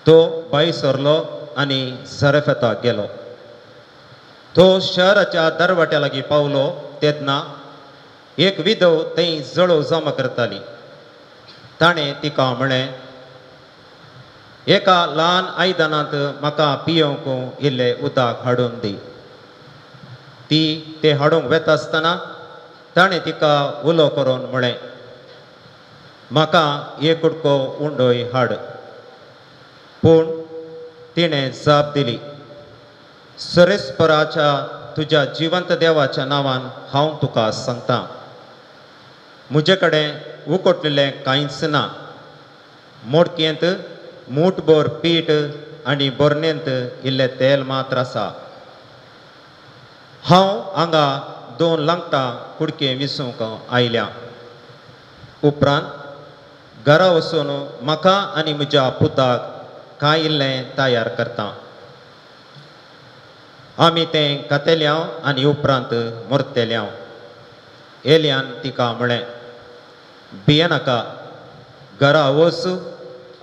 तो भायर सरलो आनी झरफेताक गेलो. तो शहराच्या दरवट्या लागीं पावलो तेन्ना एक विधव थंय जळोव जमा करताली. ताणें तिका म्हळें, एका ल्हान आयदनांत म्हाका पियोवंक इल्लें उदक हाडून दी. ती तें हाडूंक वेता आसतना ताणें तिका उलो करून म्हळें, म्हाका एक कुडको उंडोय हाड. पूण तिणें जाप दिली, सरेस्पराच्या तुज्या जिवंत देवाच्या नांवान हांव तुका सांगता, म्हजे कडेन उकोटलेलें कांयच ना. मोडकेंत मूठभर पीठ आनी बरणेंत इल्लें तेल मात्र आसा. हांव हांगा 2 लांकटां कुडके विसूंक आयल्या. उपरांत घरा वचून म्हाका आनी म्हज्या पुताक कांय इल्लें तयार करता. आमी तें खातेल्यांव आनी उपरांत मरतेल्यांव. एलियान तिका म्हळें, भियेनाका, घरा वच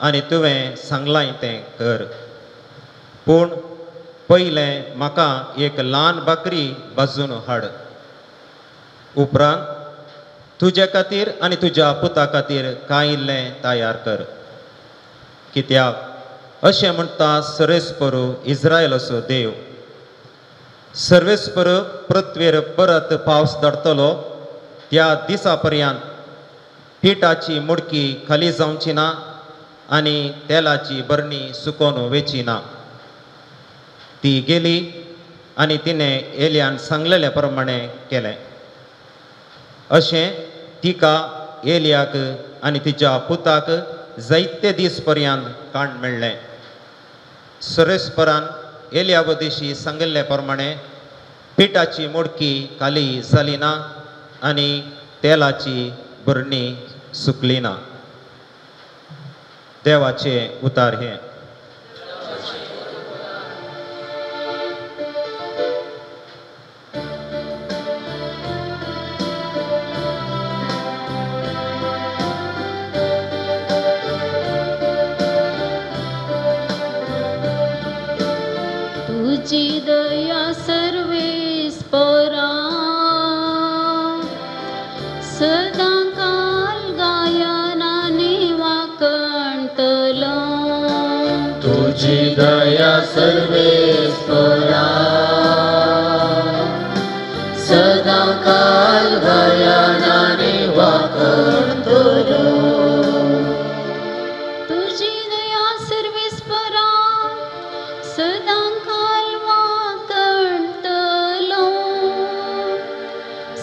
आनी तुवें सांगलां तें कर. पूण पयलें म्हाका एक ल्हान बकरी भाजून हाड. उपरांत तुजे खातीर आनी तुज्या पुता खातीर कांय इल्लें तयार कर. कित्याक अशें म्हणटा सरेस्परू इस्रायलाचो देव, सर्वेस्पर पृथ्वेर परत पावस धाडटलो त्या दिसा पर्यंत पिठाची मुडकी खाली जावची ना आनी तेलाची बरणी सुकोवन वेची ना. ती गेली आनी तिणें एलियान सांगलेले प्रमाणे केलें. अशें तिका एलियाक आनी तिच्या पुताक जायते दीस पर्यंत काण मेळ्ळें. सुरेस्परान एलिया वदिशी सांगिल्ले प्रमाणे पिठाची मोडकी खाली जाली ना आनी तेलाची भरणी सुकली ना. देवाचे उतार हे. तुझी दया सर्वेस्परा सदांकाल गायनाने वाकणतलो. तुझी दया सर्वेस्परा सदांकाल गायनाने वाकणतलो. तुझी दया सर्वेस्परा सदांकाल वाकणतलो.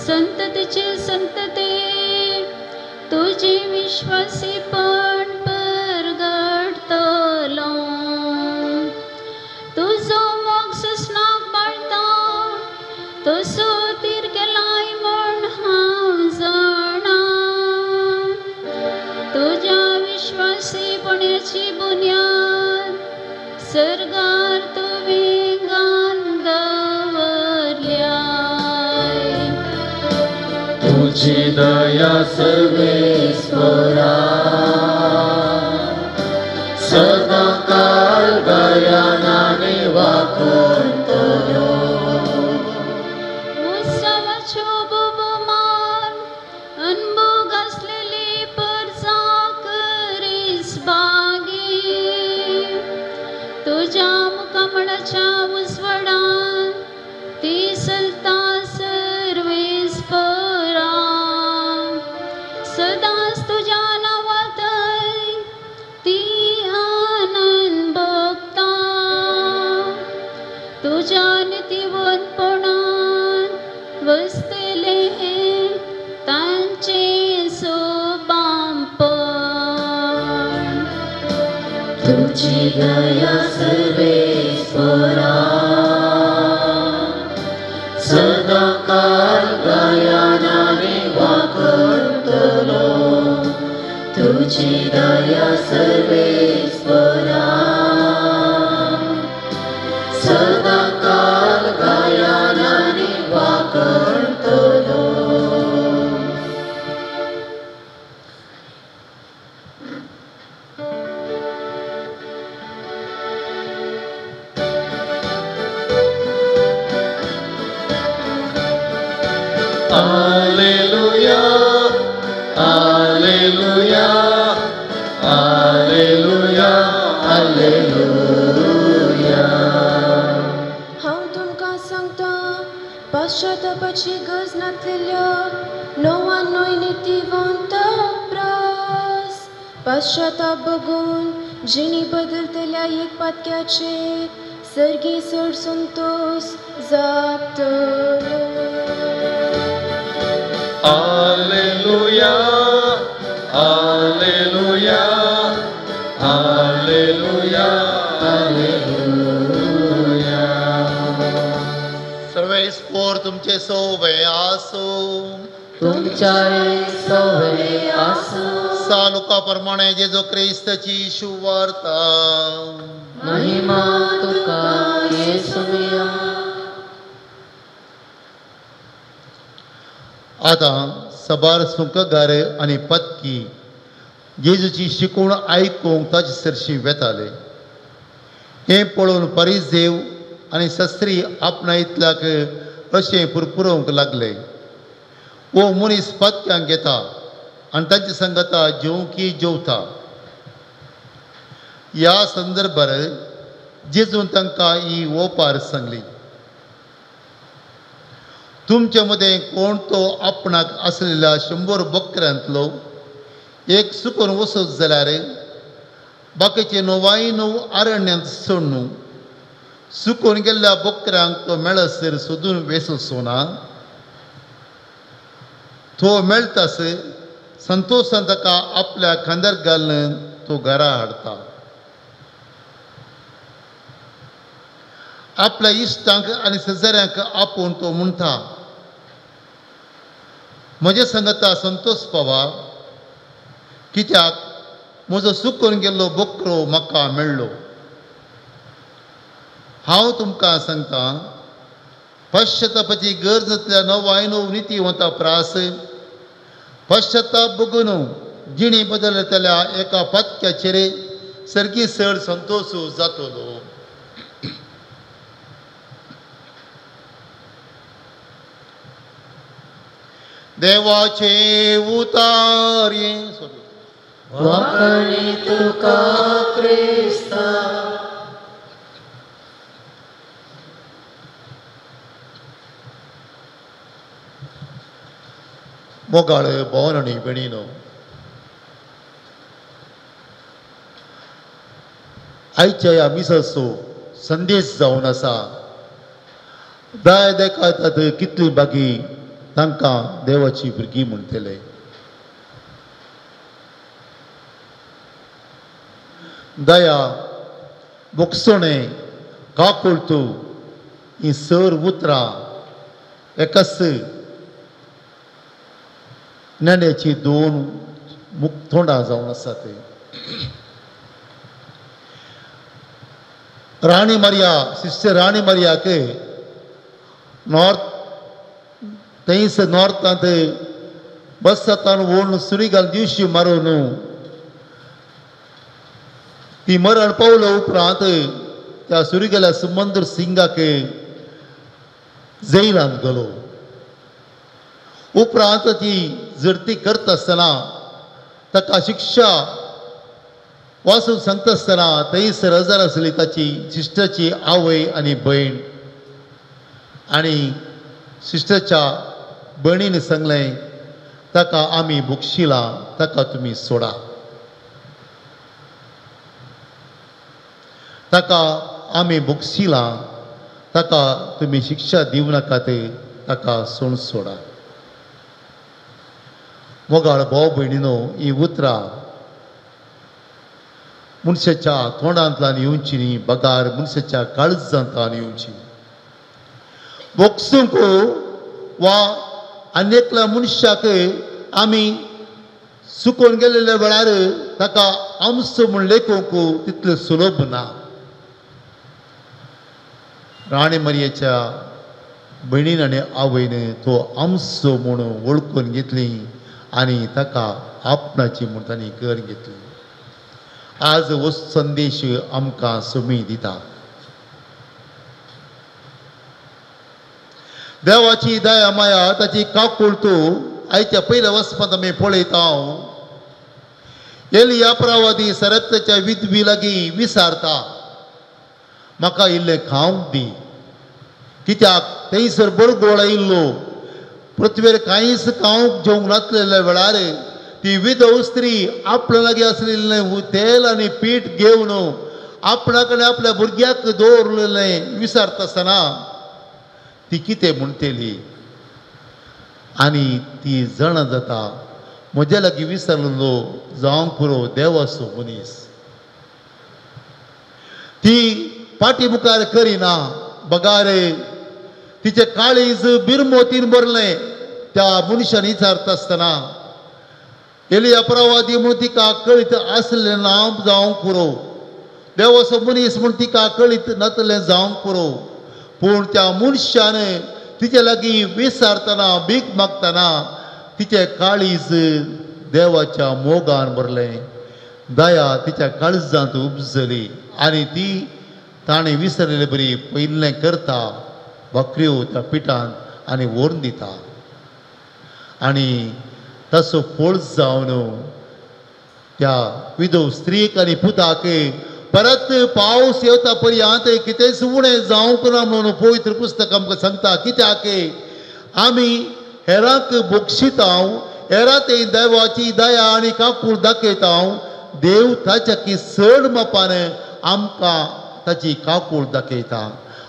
संततीचे संतते तुझे विश्वासीपण परगटतलो. तुजो मोग सुसनाक बाळता तसो तीर केलाय म्हण हांव जाणा. तुज्या विश्वासीपणाची बुन्याद सर्गार तुवें घालून दवरल्याय. तुझी दया सर्वेस्परा सदांकाल गायनाने वाकणतलो. उत्सवाच्यो बोबोमान अनभोग आसलेली परजा करीस बागी. तुज्या मुखामळाच्या उजवाडान ती चलता सर्वेस्परा. सदांच तुज्या नांवांतय ती आनंद भोगता. तुज्या नितीवंतपणान वसतले तांचें सोबामपण. तुझी दया सर्वेस्परा सदांकाल गायनाने वाकणतलो. तुझी दया सर्वेस्परा सदांकाल गायनाने वाकणतलो. Alleluia, Alleluia, Alleluia, Alleluia. हांव तुमकां सांगता पश्चातापाची गरज नासलेल्या णव्याण्णव नितीवंत प्रास पश्चाताप बघून जिणी बदलतल्या एक पातक्याचे सर्गी चड संतोश जातलो. Alleluia, Alleluia, Alleluia, Alleluia. सर्वेस्पोर तुमचे सोवे आसो. तुमच्याय सोवे आसो. सालुका प्रमाणे जेजू क्रिस्ताची शुवार्ता. महिमा तुका येसुया. आतां सबार सुंकगार आनी पत्की जेजूची शिकवण आयकूंक ताचे सरशी वेताले. हें पळोवन परिझेव आनी सस्त्री आपणायतल्याक अशें पुरपुरोवंक लागले, हो मनीस पत्क्यांक घेता आनी तांचे संगता जेवंकी जेवता. ह्या संदर्भार जेजून तांकां ही ओपार सांगली, तुमचे मदें कोण तो आपणाक आसलेल्या 100 बकऱ्यांतलो एक सुकून वचत जाल्यार बाकीचे 99 अरण्यांत सोडून सुकून गेल्ल्या बकऱ्यांक तो मेळसर सोदून वेसचो ना. तो मेळटास संतोशान ताका आपल्या खांद्यार घालून तो घरा हाडटा. आपल्या इश्टांक आनी शेजाऱ्यांक आपोवन तो म्हणटा, म्हजे संगता संतोष पावा, कित्याक म्हजो सुकून गेल्लो बोकरो म्हाका मेळ्ळो. हांव तुमकां सांगता, पश्चातापाची गरज नासल्या 99 नितीवंता प्रास पश्चाताप बगून जिणी बदलतल्या एका पातक्याचेर सारकी चड संतोष जातलो. देवाचे उतारे वाखाणी तुका क्रिस्ता. मोगाळ भोवन आनी भयणीनो, आयच्या ह्या मिसाचो संदेश जावन आसा, दाय देखातात कितली बागी तांकां देवाची भुरगीं म्हणटले. दया, बोगसणें, काकुळटू हीं सर उतरां एकाच नाण्याची दोन मुख तोंडां जावन आसा. ते राणी मारिया, सिस्टर राणी मारियाक नॉर्थ थंयस नॉर्थांत बसतान ओडून सुरी घालून दिवशी मारून ती मरण पावल्या उपरांत त्या सुरिगेल्या सुमंदर सिंगाक जैलांत गेलो. उपरांत ती झडती करता आसतना ताका शिक्षा वाचून सांगता आसतना थंयसर हजर आसली ताची सिस्टरची आवय आनी भयण. आनी सिस्टरच्या भयणीन सांगलें, ताका आमी बक्षिलां, ताका तुमी सोडा, ताका आमी बक्षिलां, ताका तुमी शिक्षा दिवं नाकात, ताका सोड सोडा. मोगाळ भाव भयणीनो, ही उतरां मनशाच्या तोंडांतल्यान येवची न्ही, बगार मनशाच्या काळजांतल्यान येवची. बोगसूंक वा आनी एकल्या मनशाक आमी चुकोवन गेल्ल्या वेळार ताका आमचो म्हूण लेखूंक तितलें सुलभ ना. राणी मारियेच्या भयणीन आनी आवयन तो आमचो म्हूण वळखून घेतली आनी ताका आपणाची म्हूण तांणी कर घेतली. आज हो संदेश आमकां सुमी दिता. देवाची दया माया, ताची काकुळटू आयच्या पयल्या वचपांत आमी पळयता. एलिया प्रवादी सरप्ताच्या विधवी लागीं विसारता, म्हाका इल्लें खावंक दी, कित्याक थंयसर बरगोळ आयिल्लो, पृथ्वीर कांयच खावंक जेवंक नासलेल्या वेळार ती विधव स्त्री आपल्या लागीं आसलेलें तेल आनी पीठ घेवन आपणा कडेन आपल्या भुरग्याक दवरलेलें विसारता आसतना ती कितें म्हणटली आनी ती जाणा जाता, म्हज्या लागीं विसरलो जावंक पुरो देवाचो मनीस. ती फाटी मुखार करिना, बगार तिचें काळीज बिरमोतीन भरलें त्या मनशान विचारता आसतना. एलिया प्रवादी म्हूण तिका कळीत आसलें ना जावंक पुरो, देवाचो मनीस म्हूण तिका कळीत नासलें जावंक पुरो, पूण त्या मनशान तिचे लागीं विसारतना भीक मागतना तिचें काळीज देवाच्या मोगान भरलें. दया तिच्या काळजांत उपजली आनी ती ताणें विसरलेले बरी पयलें करता, भाकऱ्यो त्या पिठांत आनी व्हरून दिता. आनी ताचो फोळ जावन त्या विधव स्त्रीक आनी पुताक परत पावस येता पर्यंत कितेंच उणें जावंक ना म्हणून पवित्र पुस्तक आमकां सांगता. कित्याक आमी हेरांक बक्षिता, हेरां ते देवाची दया आनी काकूळ दाखयता, देव ताच्या की चड मापान आमकां ताची काकूळ दाखयता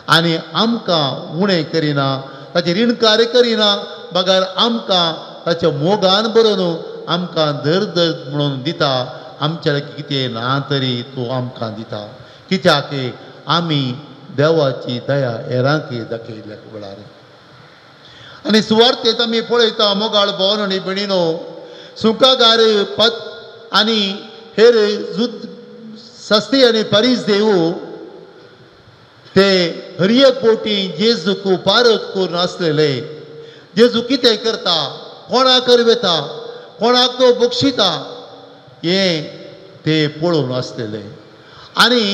आनी आमकां उणें करिना, ताचें रिणकार्य करिना, बगर आमकां ताच्या मोगान बरोवन आमकां दर दर म्हणून दिता. आमच्या लागीं कितें ना तरी तो आमकां दिता, कित्याक आमी देवाची दया हेरांक दाखयल्या वेळार. आनी सुवार्थेंत आमी पळयता मोगाळ भोवन आनी भयणीनो, सुंकागार पत आनी हेर सस्ती आनी परीस देव ते हर एक बोटी जेजूक पारत करून आसलेले. जेजू कितें करता, कोणाक वता, कोणाक तो बक्षिता हें ते पळोवन आसलेले. आनी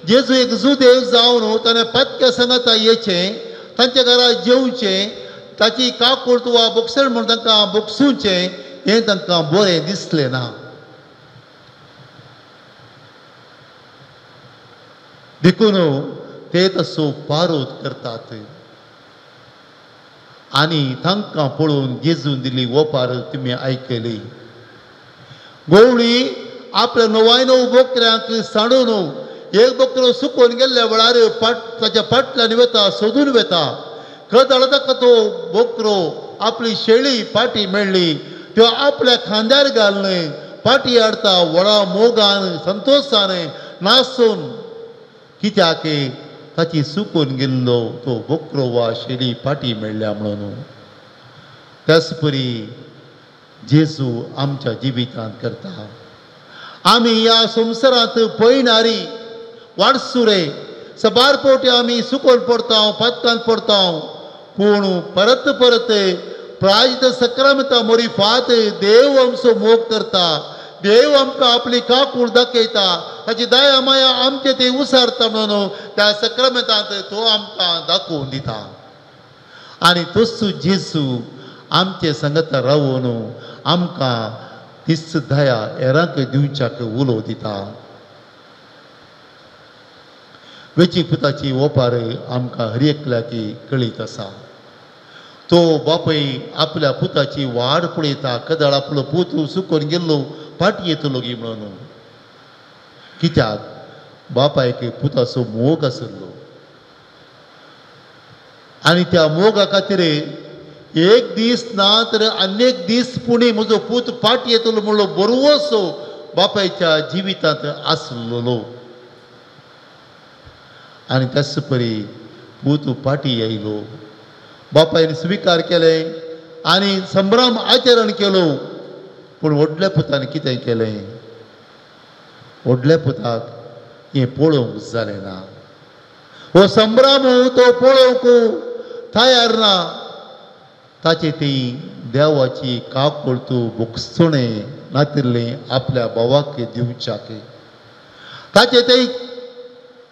जेजू एक जुदेव जावन ताणें पत्क्या सांगाता येचें, तांच्या घरा जेवचें, ताची काकूळट वा बोक्षण म्हूण तांकां बोगसुचें हें तांकां बरें दिसलें ना. देखून ते तसो पारोत करतात. आनी तांकां पळोवन जेजून दिली ओपार तुमी आयकली. गवळी आपल्या णवायणव बोकऱ्यांक सांडून एक बोकरो सुकोवन गेल्ल्या वेळार पाट ताच्या फाटल्यान वता, सोदून वता. कदळ ताका तो बोकरो आपली शेळी पाटी मेळ्ळी, त्यो आपल्या खांद्यार घालून पाटी हाडटा व्हडा मोगान संतोशान नासून, कित्याक ताची सुकून गेल्लो तो बोकरो वा शेळी पाटी मेळ्ळ्या म्हणून. त्याच परी जेजू आमच्या जिवितांत करता. आमी ह्या संवसारांत पयणारी वाडसुरे सबार पोटी आमी सुकोन पडता, पातकान पडता, पूण परत परत प्रायश्चित सक्रामता मोरी फात देव आमचो मोग करता. देव आमकां आपली काकूळ दाखयता, ताची दया माया आमचे ते उसारता म्हणून त्या सक्रामतांत तो आमकां दाखोवन दिता. आनी तोच जेजू आमचे संगता रावून आमकां तीच दया हेरांक दिवच्याक उलो दिता. वेचीक पुताची ओपार आमकां हर एकल्याक कळीत आसा. तो बापूय आपल्या पुताची वाड पळयता, कदळ आपलो पूत सुकोवन गेल्लो फाटी येतलो गी म्हणून. कित्याक बापायक पुताचो मोग आसलो आनी त्या मोगा खातीर एक दीस ना तर अनेक दीस पुणी म्हजो पूत फाटी येतलो म्हणलो बरोसो बापायच्या जिवितांत आसलेलो. आनी त्याच परी पूत फाटी आयलो, बापायन स्विकार केलें आनी संभ्रम आचरण केलो. पूण व्हडल्या पुतान कितें केलें, व्हडल्या पुताक हें पळोवंक जालें ना. हो संभ्रम तो पळोवंक तयार ना. ताचे ती देवाची काकूळट भोगसणें नातिल्लें आपल्या भावाक दिवच्याक, ताचे ते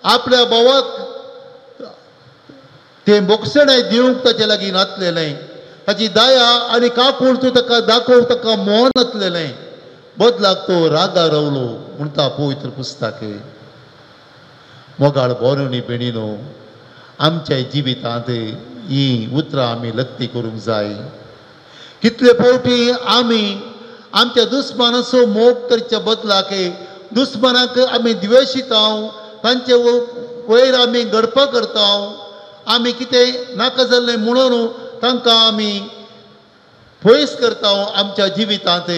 आपल्या भावाक तें भोगसणें दिवंक ताचे लागीं नातलेलें. ताची दया आनी काकूळट ताका दाखोवंक ताका मोन नातलेलें. बदलाक तो रागा रावलो म्हणटा पवित्र पुस्तक. मोगाळ भोवणी भयणीनो, आमच्या जिवितांत ही उतरां आमी लक्ती करूंक जाय. कितले फावटी आमी आमच्या दुस्मानाचो मोग करच्या बदलाक दुस्मानाक आमी द्वेशिता, तांचे वयर आमी गडपां करता, आमी कितें नाका जाल्लें म्हणून तांकां आमी पयस करता आमच्या जिवितांत.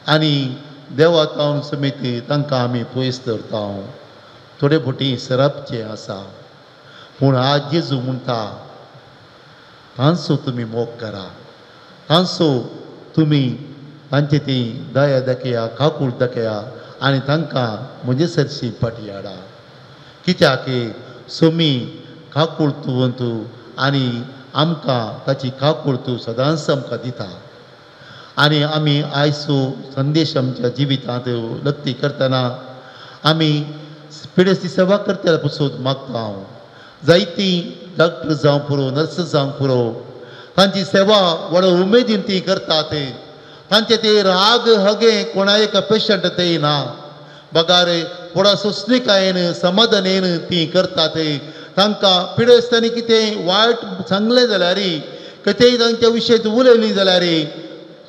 आनी देवा तावन समेत तांकां आमी पयस दवरता. थोडे फावटी सरापचें आसा, पूण आज जेजू म्हणटा तांचो तुमी मोग करा, तांचो तुमी तांचे ती दया दाखया, काकूळ दाखया आनी तांकां म्हजे सरशी फाटी हाडा. कित्याक सोमी काकूळ तुवंत आनी आमकां ताची काकूळ तूं सदांच आमकां दिता. आनी आमी आयचो संदेश आमच्या जिवितांत लक्ती करतना आमी पिडेस्ती सेवा करतल्या पसून मागता हांव. जायतीं डॉक्टर जावंक पुरो, नर्स जावंक पुरो, तांची सेवा व्हड उमेदीन ती करतात. तांचे ते राग हगे कोणा एका पेशंट ते ना बगार व्हडा सोंसणीकायेन समाधानेन ती करतात. तांकां पिडेस्तांनी कितें वायट सांगलें जाल्यार, कितेंय तांच्या विशयी उलयलीं जाल्यार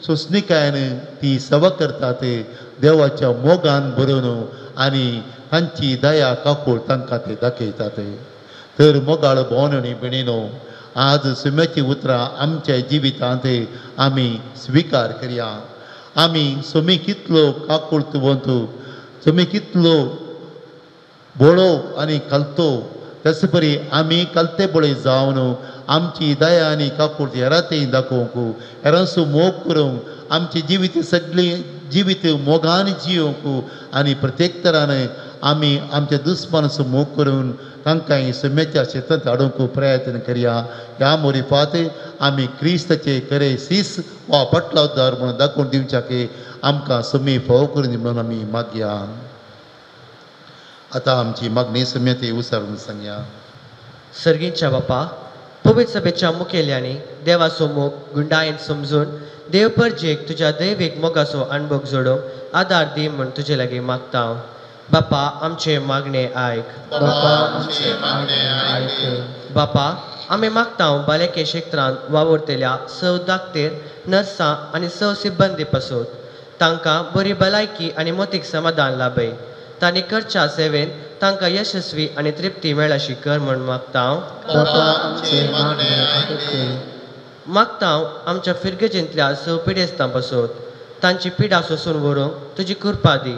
सोंसणीकायेन ती सेवा करतात देवाच्या मोगान भरून आनी तांची दया काकूळ तांकां ते दाखयतात. तर मोगाळ भोवन आनी भयणीनो, आज सुम्याची उतरां आमच्या जिवितांत आमी स्विकार करया. आमी सुमी कितलो काकुळतवंत, सुमी कितलो बोळो आनी कलतो, तशे परी आमी कलते बळे जावन आमची दया आनी काकुळत हेरांतय दाखोवंक, हेरांचो मोग करूंक, आमची जिवीत सगळी जिवीत मोगान जियोवंक आनी प्रत्येक तरान आमी आमच्या दुस्मानाचो मोग करून तांकां सुम्याच्या शेतांत हाडूंक प्रयत्न करया. ह्या मोरिफात आमी क्रिस्ताचे खरे सीस वा पटलावदार म्हणून दाखोवन दिवच्याक आमकां सुमी फावो करून दी म्हणून आमी मागया. आतां आमची मागणी सुम्या उसारून सांगया. सर्गींच्या बापा, पवित्र सभेच्या मुखेल्यांनी देवाचो मोग गुंडायेन समजून देव परजेक तुज्या दैवीक मोगाचो अणभव जोडूंक आदार दी म्हूण तुजे लागीं मागता. बापा आमचे मागणे आयक. बापा आमचे मागणे आयक. बापा आमी मागता भलायके क्षेत्रांत वावुरतल्या सव दाक्तेर, नर्सां आनी सव सिब्बंदी पासून तांकां बरी भलायकी आनी मोतीक समाधान लाभय. तांणी करच्या सेवेन तांकां यशस्वी आनी तृप्ती मेळशी कर म्हूण मागता. बापा आमचे मागणे आयक. मागता आमच्या फिरगजेंतल्या सव पिडेस्तां पासून तांची पिडा सोसून व्हरूंक तुजी कृपा दी.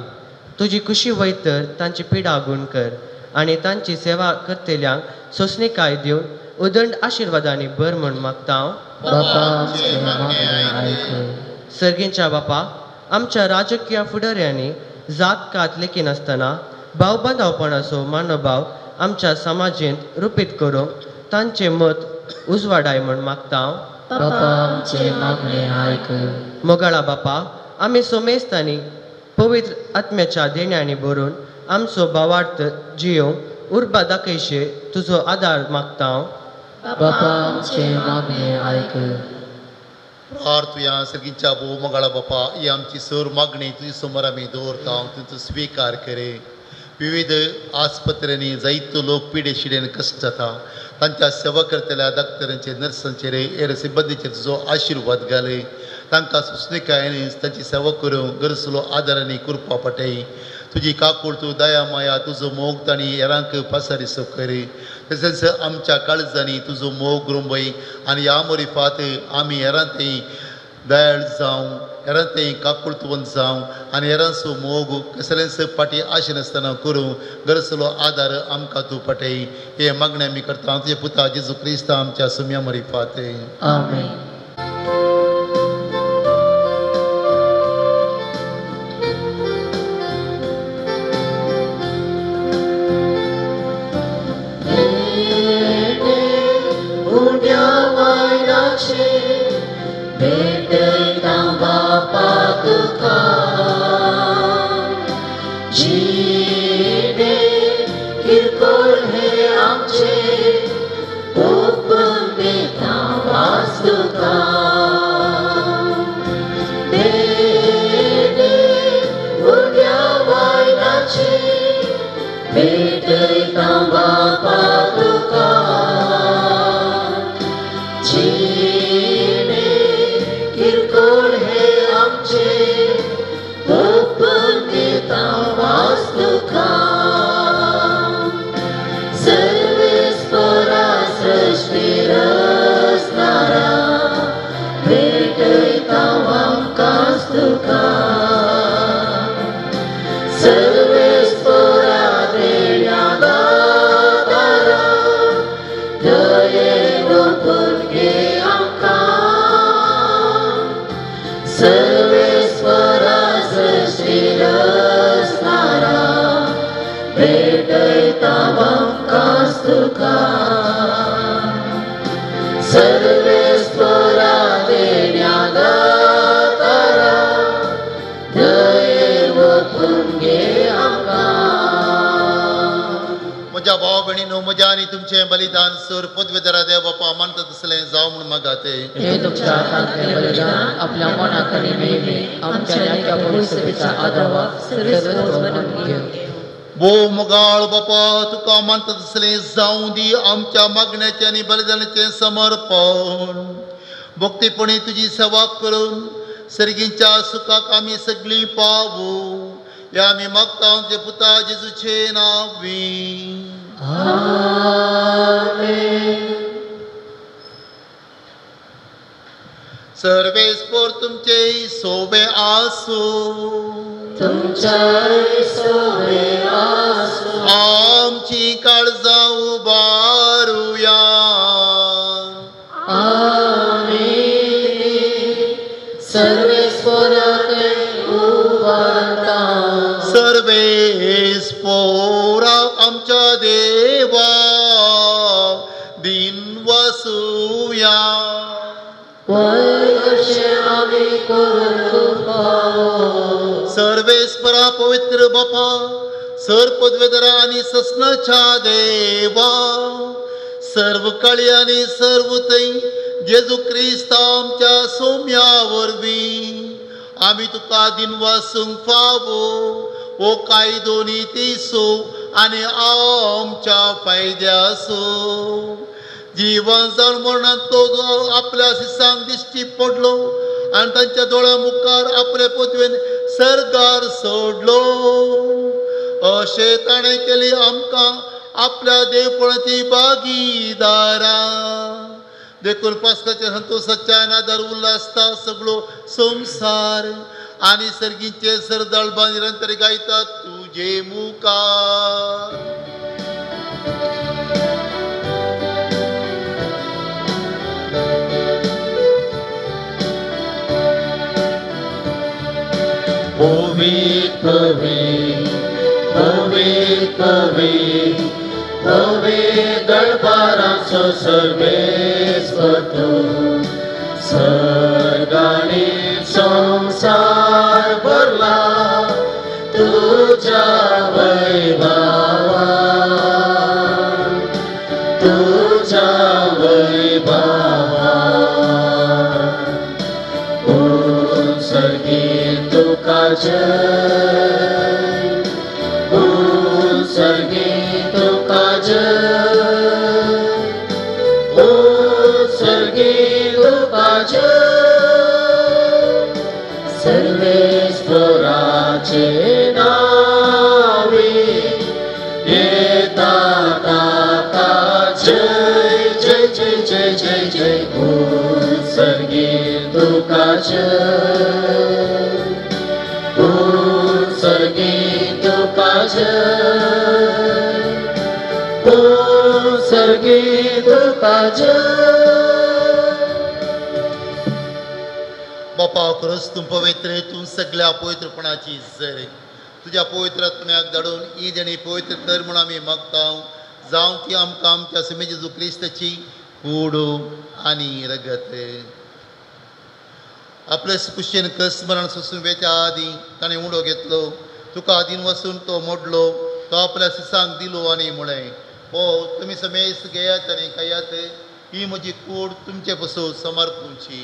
तुजी खुशी वयत तर तांची पिडा गूण कर आनी तांची सेवा करतल्यांक सोंसणीकाय दिवन उदंड आशिर्वादांनी भर म्हूण मागता. बापा आमचे मागणे आयक. सर्गींच्या बापा, आमच्या राजकीय फुडाऱ्यांनी जात कात लेखिनासतना भाव बांदावपणाचो मानोभाव आमच्या समाजेंत रुपीत करूंक तांचें मत उजवाडाय म्हूण मागता. बापा आमचे मागणे आयक. मोगाळा बापा, आमी सोमेस्तांनी पवित्र आत्म्याच्या देण्यांनी भरून आमचो भावार्थ जियोवंक उर्बा दाखयशे तुजो आदार मागता. बापा आमचे मागणे आयक. प्रार्थुया. सर्गींच्या भोव मोगाळा बापा, ही आमची सर मागणी तुजी समोर आमी दवरता, तुजो स्विकार करे. विविध आस्पत्र्यांनी जायतो लोक पिडे शिडेन कश्ट जाता, तांच्या सेवा करतल्या डाक्टरांचेर, नर्सांचेर, हेर सिब्बंदीचेर तुजो आशिर्वाद घाले. तांकां सोंसणीकायेन तांची सेवा करूंक गरजलो आदार आनी कृपा पटय. तुजी काकूळ, तूं दया माया, तुजो मोग तांणी हेरांक पासारिसो करे. तशेंच आमच्या काळजांनी तुजो मोग रोंबय आनी ह्या मोरिफात आमी हेरांतय दयाळ जावं, हेरांतय काकुळतवंत जावं आनी हेरांचो मोग कसलेंच फाटीं आशिनासतना करूं गरजलो आदार आमकां तूं पटय. हे मागणें आमी करता तुजे पुता जेजू क्रिस्ता आमच्या सुम्या मोरिफात. आमेन. तुमचें बलिदान सर पदवेदारा देव बापा मानता तसलें जावं म्हूण मागाते. हे तुमच्या हातांतलें बलिदान आपल्या मनाक आनी मेळी आमच्या पवित्र आदावाक सर्वस्व बनून घेवं. भोव मोगाळ बापा, तुका मानता तसलें जावं दी आमच्या मागण्याचें आनी बलिदानाचें समर्पण. भक्तीपणी तुजी सेवा करून सर्गींच्या सुखाक आमी सगळीं पावू. ह्या आमी मागता आमचे पुता जेजूचे नांवी. आमेन. सर्वेस्पोर तुमचे सोबे आसू. तुमच्याय सोबे आसू. आमची काळजां उबारुया. आमी सर्वेस्पोराक उबारता. सर्वेस्पोराक आमच्या देवा दिन वसुया. सर्वेस्परा पवित्र बापा सर पदवेदरा आनी ससनाच्या देवा सर्व काळी आनी सर्व थंय जेजू क्रिस्त आमच्या सोम्या वरवीं आमी तुका दिनवासूंक फावो ओ कायदो नितीसो आनी आमच्या फायद्यासो. जीवन जावन मरणांत तो आपल्या शिसांक दिश्टी पडलो आनी तांच्या दोळ्या मुखार आपले पदवेन सरकार सोडलो. अशें ताणें केली आमकां आपल्या देवपणाची भागीदारां. देखून पास्काच्या संतोषाच्या नादार उल्हासता सगळो संवसार आनी सर्गीचे सरदळबां निरंतर गायतात तुजे मुखार. पवित्र पवित्र पवित्र पवित्र पवित्र दरबाराचो सर्वेस्पर तूं सर्गांनी संवसार भरला तुज्या वैभवान तुज्या वैभवान. उत्सर्गी तुका जय उत्सर्गी तुका जय उत्सर्गी तुका जय. सर्वेस्पराचे नावे येता ताका जय जय जय जय जय जय. उत्सर्गी तुका जय उत्सर्गी तुका जय उत्सर्गी तुका जय. बापा खरंच तूं पवित्र तूं सगळ्या पवित्रपणाची जर तुज्या पवित्र आत्म्याक धाडून ही देणी पवित्र कर म्हूण आमी मागता. जावं ती आमकां आमच्या समी जेजू क्रिस्ताची कूड आनी रगत. आपले कुशेन कस मरण सोसून वेच्या आदीं ताणें उंडो घेतलो तुका आदीन वसून तो मोडलो तो आपल्या सिसांक दिलो आनी म्हळें ओ तुमी समेस्त घेयात आनी खायात ही म्हजी कूड तुमचे पसून समर्पूची.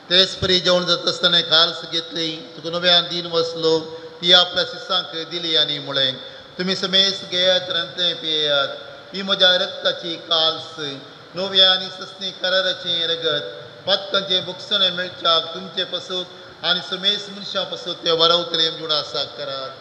तेच परी जेवण जाता आसतना काल्स घेतली तुका नव्यान दिन वसलो ती आपल्या शिसांक दिली आनी म्हळें तुमी समेस्त घेयात रांदते पियेयात ही म्हज्या रक्ताची काल्स नव्या आनी सस्नी कराराचें रगत पातकांचें भोगसणें मेळच्याक तुमचे पसून आनी समेस्त मनशां पसून ते वरवतले जुडासाक करात.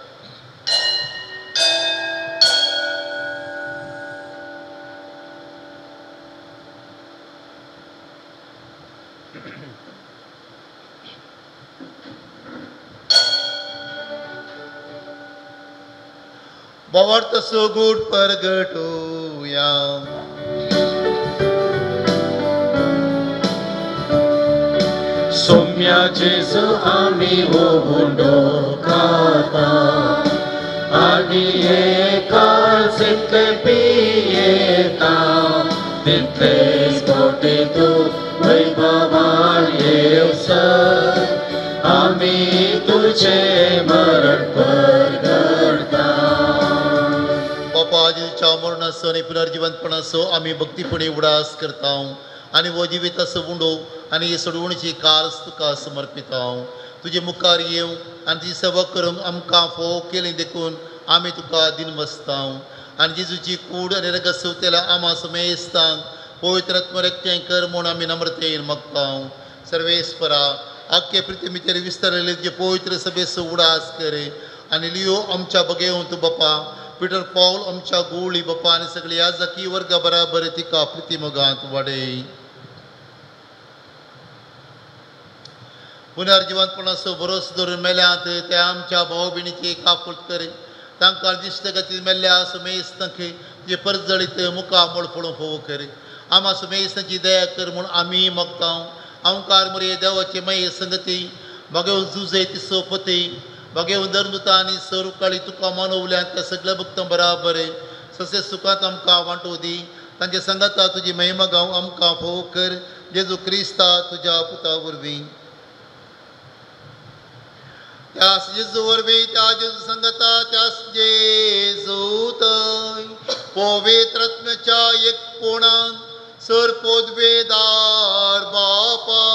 भावार्थ सुगूट परगटूया. सौम्या जेजू आमी हो उंडो खाता आनी एकाच पियेता तितलेच कोटी तूं वैभवान येवसर आमी तुजें मरण परगटता. बापा जेजूच्या मरणाचो आनी पुनर्जिवंतपणाचो आमी भक्तीपणी उडास करता आनी हो जिविताचो उंडो आनी ही सोडवणीची काल्स तुका समर्पिता. तुजे मुखार येवंक आनी तुजी सेवा करूंक आमकां फोव केली देखून आमी तुका दिनवसता. आनी जेजूची कूड आनी रगत सोवतेल्या आमा समेस्तांक पवित्र आत्मो एकठांय कर म्हूण आमी नम्रतेन मागता. सर्वेस्परा आख्खे पृथ्वीचेर विस्तारलेले तुजे पवित्र सभेचो उडास करे आनी लियो आमच्या बगेवन तूं बापा पिटर पावल आमच्या गोळी बापा आनी सगळी याजकी वर्गा बराबर तिका प्रतिमोगांत वाडय. पुनर्जिवंतपणाचो भरोसो दवरून मेल्यांत त्या आमच्या भाव भयणीची काकूट करे. तांकां दिश्ट गतीन मेल्ल्या सुमेस्तांक जे परजळीत मुखामळ पळोवंक फावो कर. आमा सुमेस्तांची दया कर म्हूण आमी मागता. आमकार मुरे देवाचे मये संगती बागेवन जुजे तिसो पती बागेवन धर्मता आनी सरुकाळी तुका मानवल्यान त्या सगळ्या भक्तां बराबर ससे सुखांत आमकां वांटो दी. तांचे संगता तुजी महिमा गांव आमकां फावो कर. जेजू क्रिस्ता तुज्या पुता वरवीं. त्यास जेजू वरवीं त्या जेजू संगता त्यास जेजूत पवित्र आत्म्याच्या एक कोणान सर पोदवेदार बापा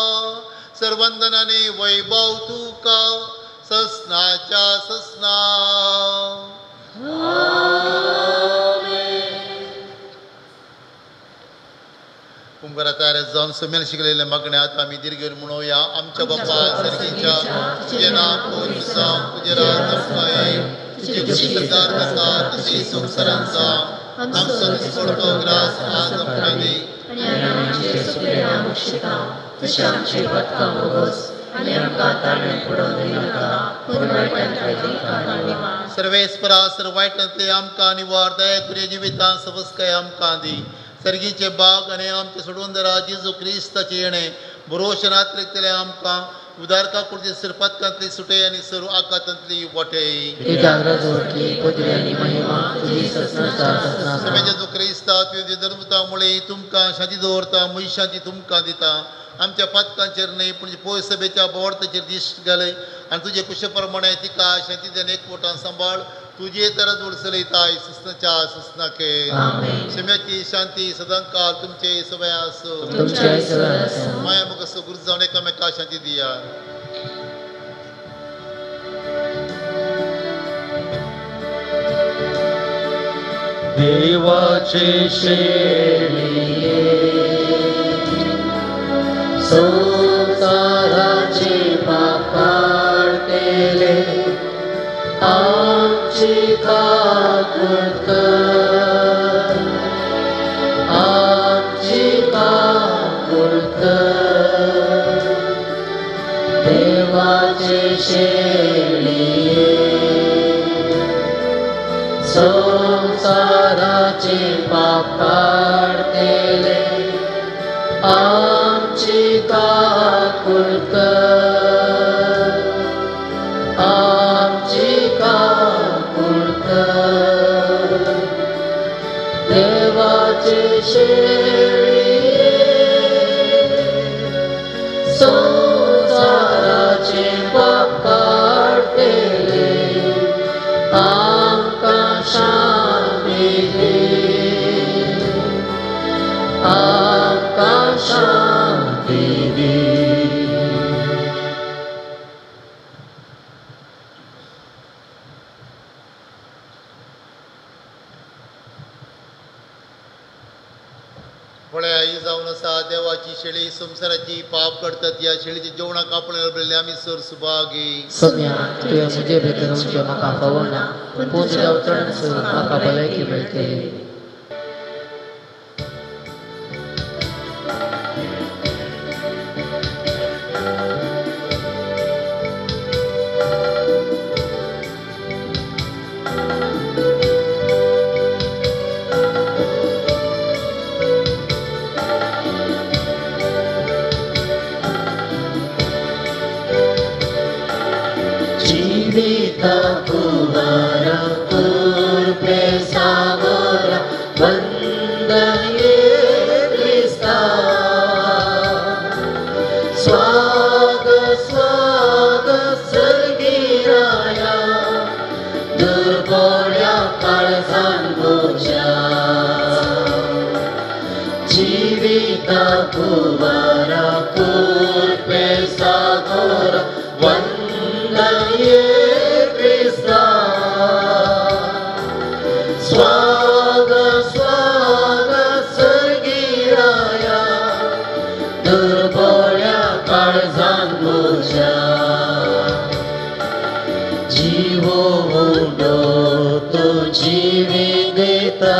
सर्वंदनाने वैभव तुका ससनाच्या ससना. कुंभारा तयार जावन समेल शिकलेल्या मागण्यात आमी दीर्घ म्हणूया. आमच्या बापा सर्गीच्या तुजें नांव पवित्र जावं, तुजें राज आमकां येवं, तुजी खुशी सरकार जाता तशी संवसारांत जावं. आमचो दिसपडतो ग्रास आज आमकां दी आनी आमचे सुकलें मुक्षिता तशें आमचे पदकां भोगोस आनी आमकां ताणें पडोवन दिनाका पूण वायटांतले आमकां निवार. सर्वेस्परा सर्व वायटांतले आमकां निवार. दया करून जिवितांत सवस्काय आमकां दी. सर्गीचे बाग आनी आमचे सोडवणदारा जेजू क्रिस्ताचे येणें भरोशेन आत्रेकतले आमकां उदारका कुडचे सरपातकांतली सुटे आनी सर्व आकातांतली वाटे. जेजू क्रिस्ता तुजे धर्मता मुळे तुमकां शांती दवरता, म्हजी शांती तुमकां दिता. आमच्या पातकांचेर न्हय पूण पोय सभेच्या बोवार्थाचेर दिश्ट घालय आनी तुजे कुशे प्रमाणे तिका शांती दिवन एकवटान सांबाळ. तुजे तर चलयता सुसनाच्या सुसनाके. क्षम्याची शांती सदांकाल तुमचे सवय आसो. माया मुख गुरु जावन एकामेका शांती दिया. देवाचे शेळये संसाराचे पाप काडतेले आमची काकूट कर, आमची काकूट कर. देवाचे शेळये संसाराचे पाप काडतेले आमची काकूट कर, आमची काकूट कर. देवाचे शेळये संसाराचे पाप काडतेले आमकां शांती दी, आमकां शांती दी. पळया ही जावन आसा देवाची शेळी संवसाराची पाप करतात. ह्या शेळीचे जेवणाक आपणे लभलेले आमी सर सुभागी. सोम्या तुवें म्हजे भितर वचचें म्हाका फावना, पूण तुज्या उतरांसून म्हाका भलायकी मेळटली. दुर्बोळ्या काळजान म्हज्या जीवो उडो तूं जिवी दिता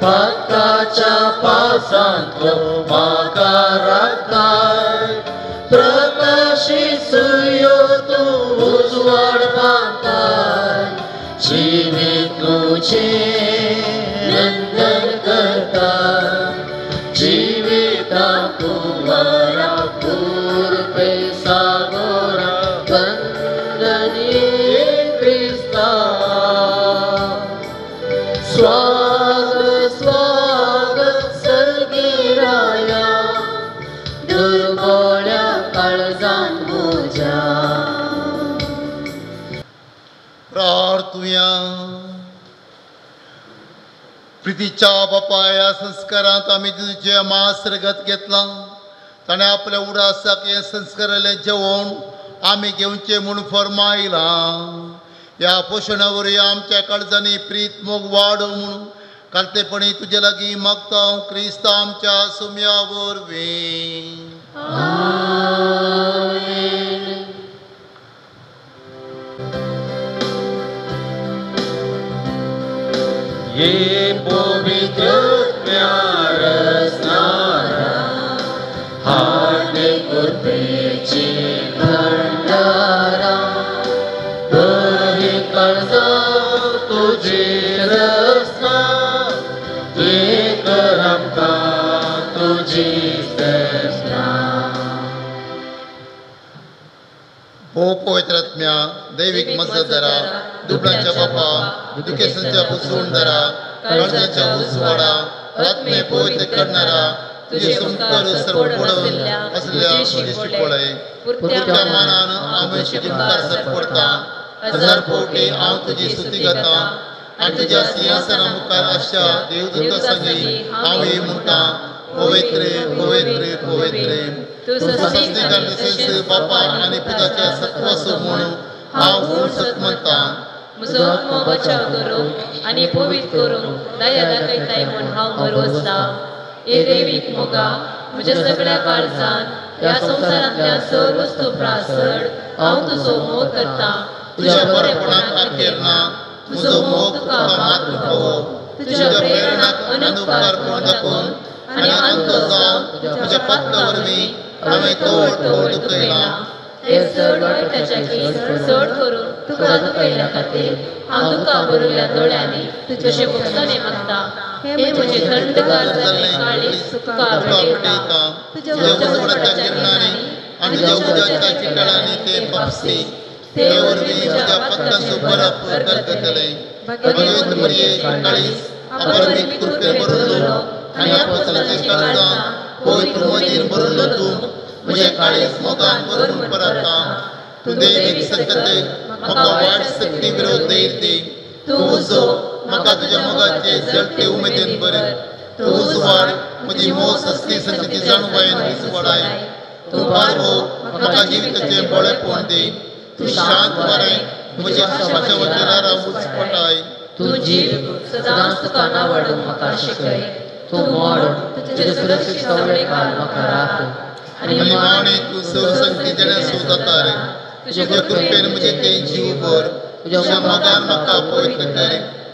पातकाच्या पासांतलो म्हाका राखताय प्रकाशी सुयो तूं उजवाड पाताय जिवीत तुजें नंदन करता जिविता कुंवरा कुरपे सागोरा वंदनी क्रिस्ता स्वागत स्वागत सर्गीराया दुर्बोळ्या काळजान म्हज्या. प्रार्थुया. प्रितीच्या बापा ह्या संस्कारांत आमी तुजें मास रगत घेतलां. ताणें आपल्या उडासाक हें संस्कारालें जेवण आमी घेवचें म्हूण फर्मायलां. ह्या पोशणा वरवीं आमच्या काळजांनी प्रीत मोग वाडो म्हूण कालतेपणी तुजे लागीं मागता हांव क्रिस्त आमच्या सुम्या वरवीं. ये पवित्र रसनारा हाडे कृपेचे भंडारा बरी काळजा तुझी रसना ये कर आमकां तुझी सजना. हो पवित्र आत्म्या दैवीक मजतदारा दुबळांच्या बापा दुखेसांच्या पुसवणदारा काळजाच्या उजवाडा आत्मे पवित्र करणारा तुझे संस्कार सर्व पडून असल्या तुझे शिकवळे पुरत्या मानान आमी तुजे मुखार सरपडता. हजार फावटी हांव तुजी स्तुती गाता आनी तुज्या सिंहासना मुखार आसच्या देवदूता संगी हांव हे म्हणटा पवित्र पवित्र पवित्र तूं सस्तीकार तशेंच बापा आनी पुताच्या सत्वासो म्हूण हांव फुरसत म्हणटा. म्हजो आत्मो बचाव करूंक आनी पवित्र करूंक दया दाखयताय म्हूण हांव भरवसतां. हे देवीक मोगा म्हज्या सगळ्या काळजान ह्या संवसारांतल्या सर वस्तू प्रासड हांव तुजो मोग करतां. तुज्या बरेपणाक अखेर ना म्हजो मोग तुका मात्र फावो. तुज्या प्रेरणाक अनुपकारपण दाखोवन आनी अंत जावन तुज्या पत्ता वरवीं हांवें तोड तोड दुखयलां. हे चड वायटाच्या चड करून तुका दुखयल्या खातीर हांव तुका भरिल्ल्या दोळ्यांनी तुजे भोगसणे मागता. हे म्हजें थंडगार जाल्लें काळीज तुका भेटयता. तुज्या उजवाडाच्या किरणांनी आनी तुज्या उज्याच्या चिकाळांनी ते बापसी ते वरवीं म्हज्या पत्तांचो बरप करतलें. भगवंत मरिये काळीज अपरमीत कृपेन भरिल्लो आनी आपसलाचें काळजां पवित्र उमेदीन भरिल्लो तूं म्हजें काळीज मोगान भरून परता. तूं दैवीक सकते म्हाका वायट शक्ती विरोध धैर्य दी. तूं उजो म्हाका तुज्या मोगाचे जळटे उमेदीन भर. तूं उजवाड म्हजी मोस असली संगती जाणवायेन उजवाडाय. तूं पारवो म्हाका जिविताचें बळेपण दी. तूं शांत वारें म्हज्या आशाच्या वचनारा उजपटाय. तूं जीव सदांच तुका नावाडूंक म्हाका शिकय. तूं मोड तुजे सुरक्षीत सवळे काळ म्हाका राख आनी निमाणें तूं सर्वसंगती देण्याचो जाता रे. तुज्या कृपेन म्हजें तें जीव भर. तुज्या मोगान म्हाका पवित्र कर.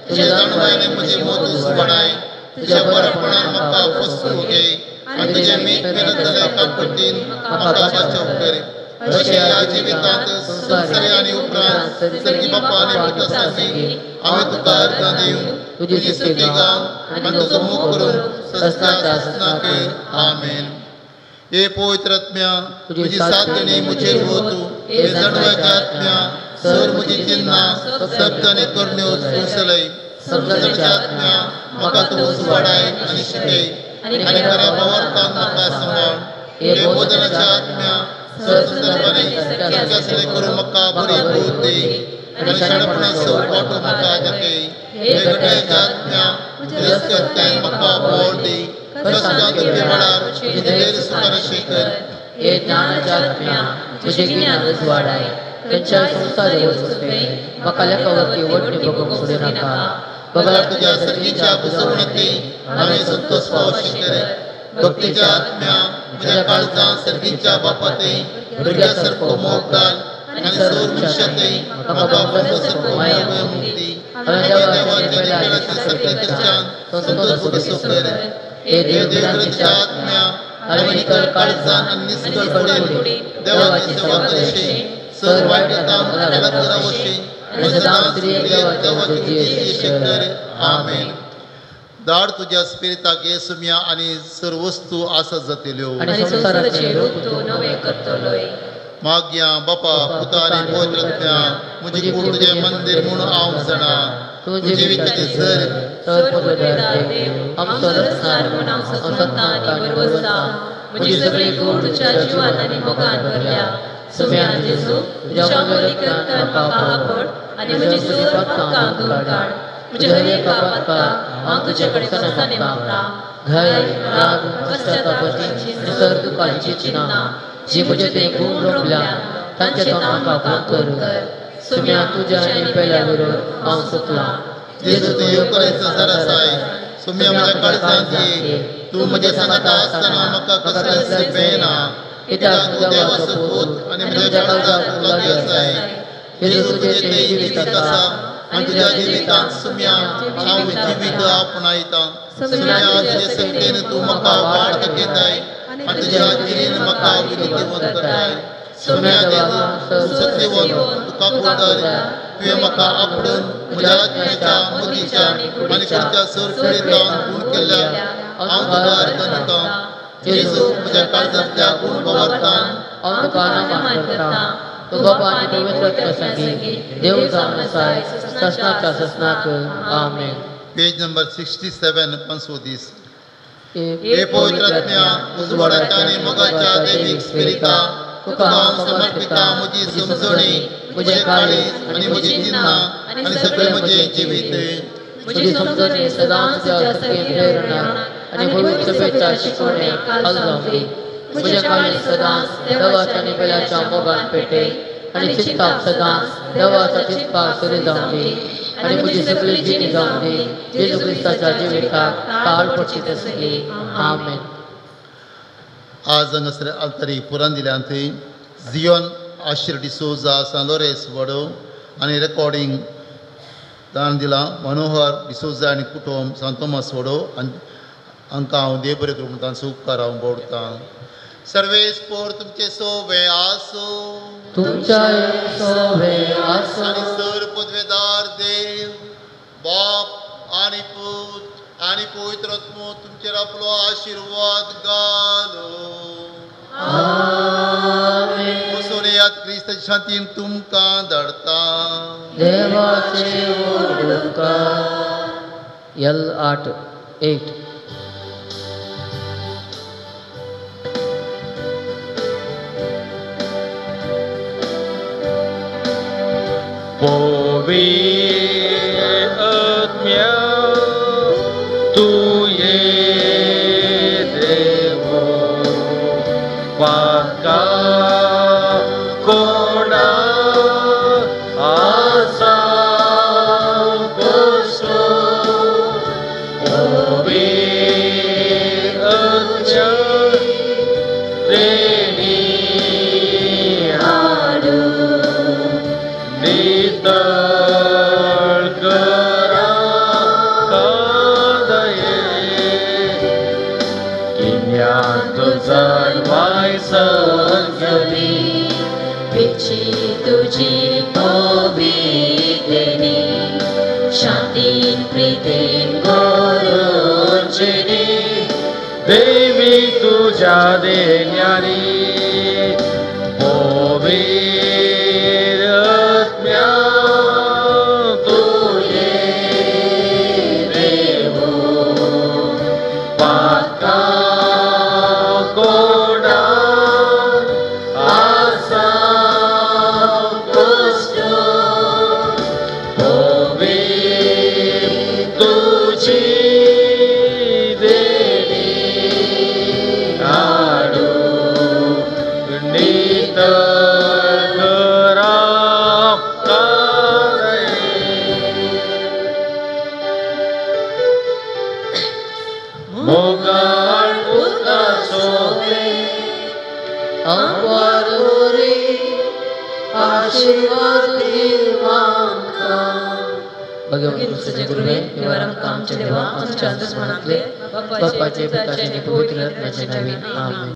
तुज्या जाणवायेन म्हजी मोत उजवाडाय. तुज्या बरेपणान म्हाका फसवू घे आनी तुजें मीत मेहनत जाल्या काकुळटीन म्हाका बचाव कर. अशें ह्या जिवितांत संवसारी आनी उपरांत सर्गी बापा आनी पुता संगी हांवें तुका अर्गां दिवन तुजी स्तुती गावन आनी तुजो मोग करून सस्नाक सस्नाक. आमेन. हे पवित्र आत्म्या तुजी साथ देणी म्हजेर वतू. हे जाणवायच्या आत्म्या सर म्हजी चिन्हां शब्द आनी करण्यो सुसलय. समजण्याच्या आत्म्या म्हाका तूं उजवाडाय आनी शिकय आनी खऱ्या भावार्थान म्हाका सांबाळ. हे बोधनाच्या आत्म्या सर संदर्भांनी सत्यासले करून म्हाका बरी बूद दी आनी शाणपणाचो वांटो म्हाका दाखय. हे घटायच्या आत्म्या रस्त्यांतल्यान म्हाका बोळ दी. कश्टां दुखी वेळार तुजें धैर्य सुखान कर. हे ज्ञानाच्या आत्म्या तुजें गिन्यान उजवाडाय. खंयच्याय संवसारी वस्तूंत म्हाका लेखावरती वडणी बघूंक सोडूं नाका. बगर तुज्या सर्गीच्या पुसवणती हांवें संतोष पावशी कर. भक्तीच्या आत्म्या म्हज्या काळजां सर्गीच्या बापाते भुरग्या सारको मोग घाल आनी सौर मनशाते म्हाका सारको माया मुक्ती देवाच्या निकळाचे सगळे ख्रिश्चान संतोष भोगसो कर. हे देवच्या आत्म्या आनी निकळ काळजान आनी निस्कळ कुडीन देवाची सेवा करशी सर वायट अलग करावशी आनी सदांच देवाची जियेशे कर. आमेन. दाड तुज्या स्पिरिताक येसुम्या आनी सर वस्तू आसा जातल्यो आनी संवसाराचे रूप तूं नवें करतलोय. माग्या बापा पुता आनी पवित्र आत्म्या म्हजी कूड तुजें मंदीर म्हूण हांव जाणा. तूं जिवीत सर सर पदवेदार देव आमचो रचणार म्हूण हांव सतमता आनी भरवसा. म्हजी सगळी कूड तुज्या जिवान आनी मोगान भरल्या. सुम्या जेजू तुज्या मोलीक रक्तान म्हाका आपड आनी म्हजी सर पातकां धुवन काड. म्हज्या हर एका पातकाक हांव तुजे कडेन भक्ताने मागता. घाय राग पश्चातापाची सर दुखाची चिन्हां जी म्हजे ते गुण रोपल्या तांचे तो म्हाका गुण कर. सुम्या तुज्या आनी पेल्या विरोध हांव सुकलां. जेजू तूं येवकार संवसार आसाय. सुम्या म्हज्या काळजांत ये. तूं म्हज्या सांगाता आसतना म्हाका कसलेंच भंय ना. कित्याक तूं देवाचो पूत आनी म्हज्या काळजाक लागीं आसाय. जेजू तुजें तें जिवीत आसा आनी तुज्या जिवितांत सुम्या हांव जिवीत आपणायता. सुम्या तुजे शक्तीन तूं म्हाका वाट दाखयताय आनी तुज्या जिणेन म्हाका विनीतिवंत करताय. सुम्या देवा सत्यवंत तुका कुडर तुवें म्हाका आपडून म्हज्या आत्म्याच्या मतीच्या आनी कुडच्या सर पिडेतावन गुण केल्या हांव तुका अर्पण दितां. जेजू म्हज्या काळजांतल्या गुण भावार्थान हांव तुका नमन करतां. तूं बाबा आनी पवित्र आत्म्या देव जावन आसाय ससनाच्या ससनाक. आमेन. पेज नंबर 67 530. हे पवित्र आत्म्या उजवाडाच्या आनी मोगाच्या दैवीक स्पिरिता तुका हांव समर्पिता म्हजी समजणी म्हजें काळीज आनी म्हजी चिन्हां आनी सगळें म्हजें जिवीत. म्हजी समजणी सदांच तुज्या सगळी प्रेरणा आनी पवित्र सभेच्या शिकवणेक खाल जावं दी. म्हजें काळीज सदांच देवाच्या आनी पेल्याच्या मोगान पेटे आनी चिंताप सदांच देवाच्या चिंतपाक सुरू जावं दी आनी म्हजी सगळी जिणी जावं दी जेजू क्रिस्ताच्या जिविताक काळ पडची तसली. आमेन. आज हांगासर आल्तारी पुराण दिल्यान थंय झियोन आशिर डिसोजा सान लोरेस वडो आनी रेकॉर्डिंग दान दिलां मनोहर डिसोजा आनी कुटुंब सान तोमास वडो आनी हांकां हांव देव बरें करूं म्हूण तांचो उपकार हांव बोडतां. सर्वेस्पोर तुमचे सोवे आसूं तुमच्या सोवे आसूं. आनी सर पदवेदार देव बाप आनी पूत आनी पवित्र आत्मो तुमचेर आपलो आशिर्वाद घालो. आमेन. वसोन क्रिस्ताच्या शांतीन तुमकां धाडता. देवाचे उपकार. एल 8 8. पवित्र आत्म्या तूं ये देवो पातका कोणा आसा कसो. पवित्र आत्म्या देणी हाडू नितळ करा कादये किन्यांत जाणवाय सजली वेची तुजी पवित्रेनी शांतीन प्रीतीन गोरोचेनी देवी तुज्या देण्यारी. पवित्र आत्म्या तूं ये देवो पातका कोणा आसा कसलो. पवित्र तुजी देणी हाडू नितळ करा कादये. मोगाळ उदकान आमपार आशीर्वाद दी आमकां. भगवान तुझे कृपे निवार आमकां आमच्या देवा आमच्या दुस्मनांतले बापाचे पुताचे आनी पवित्र आत्म्याचे नांवान आमेन.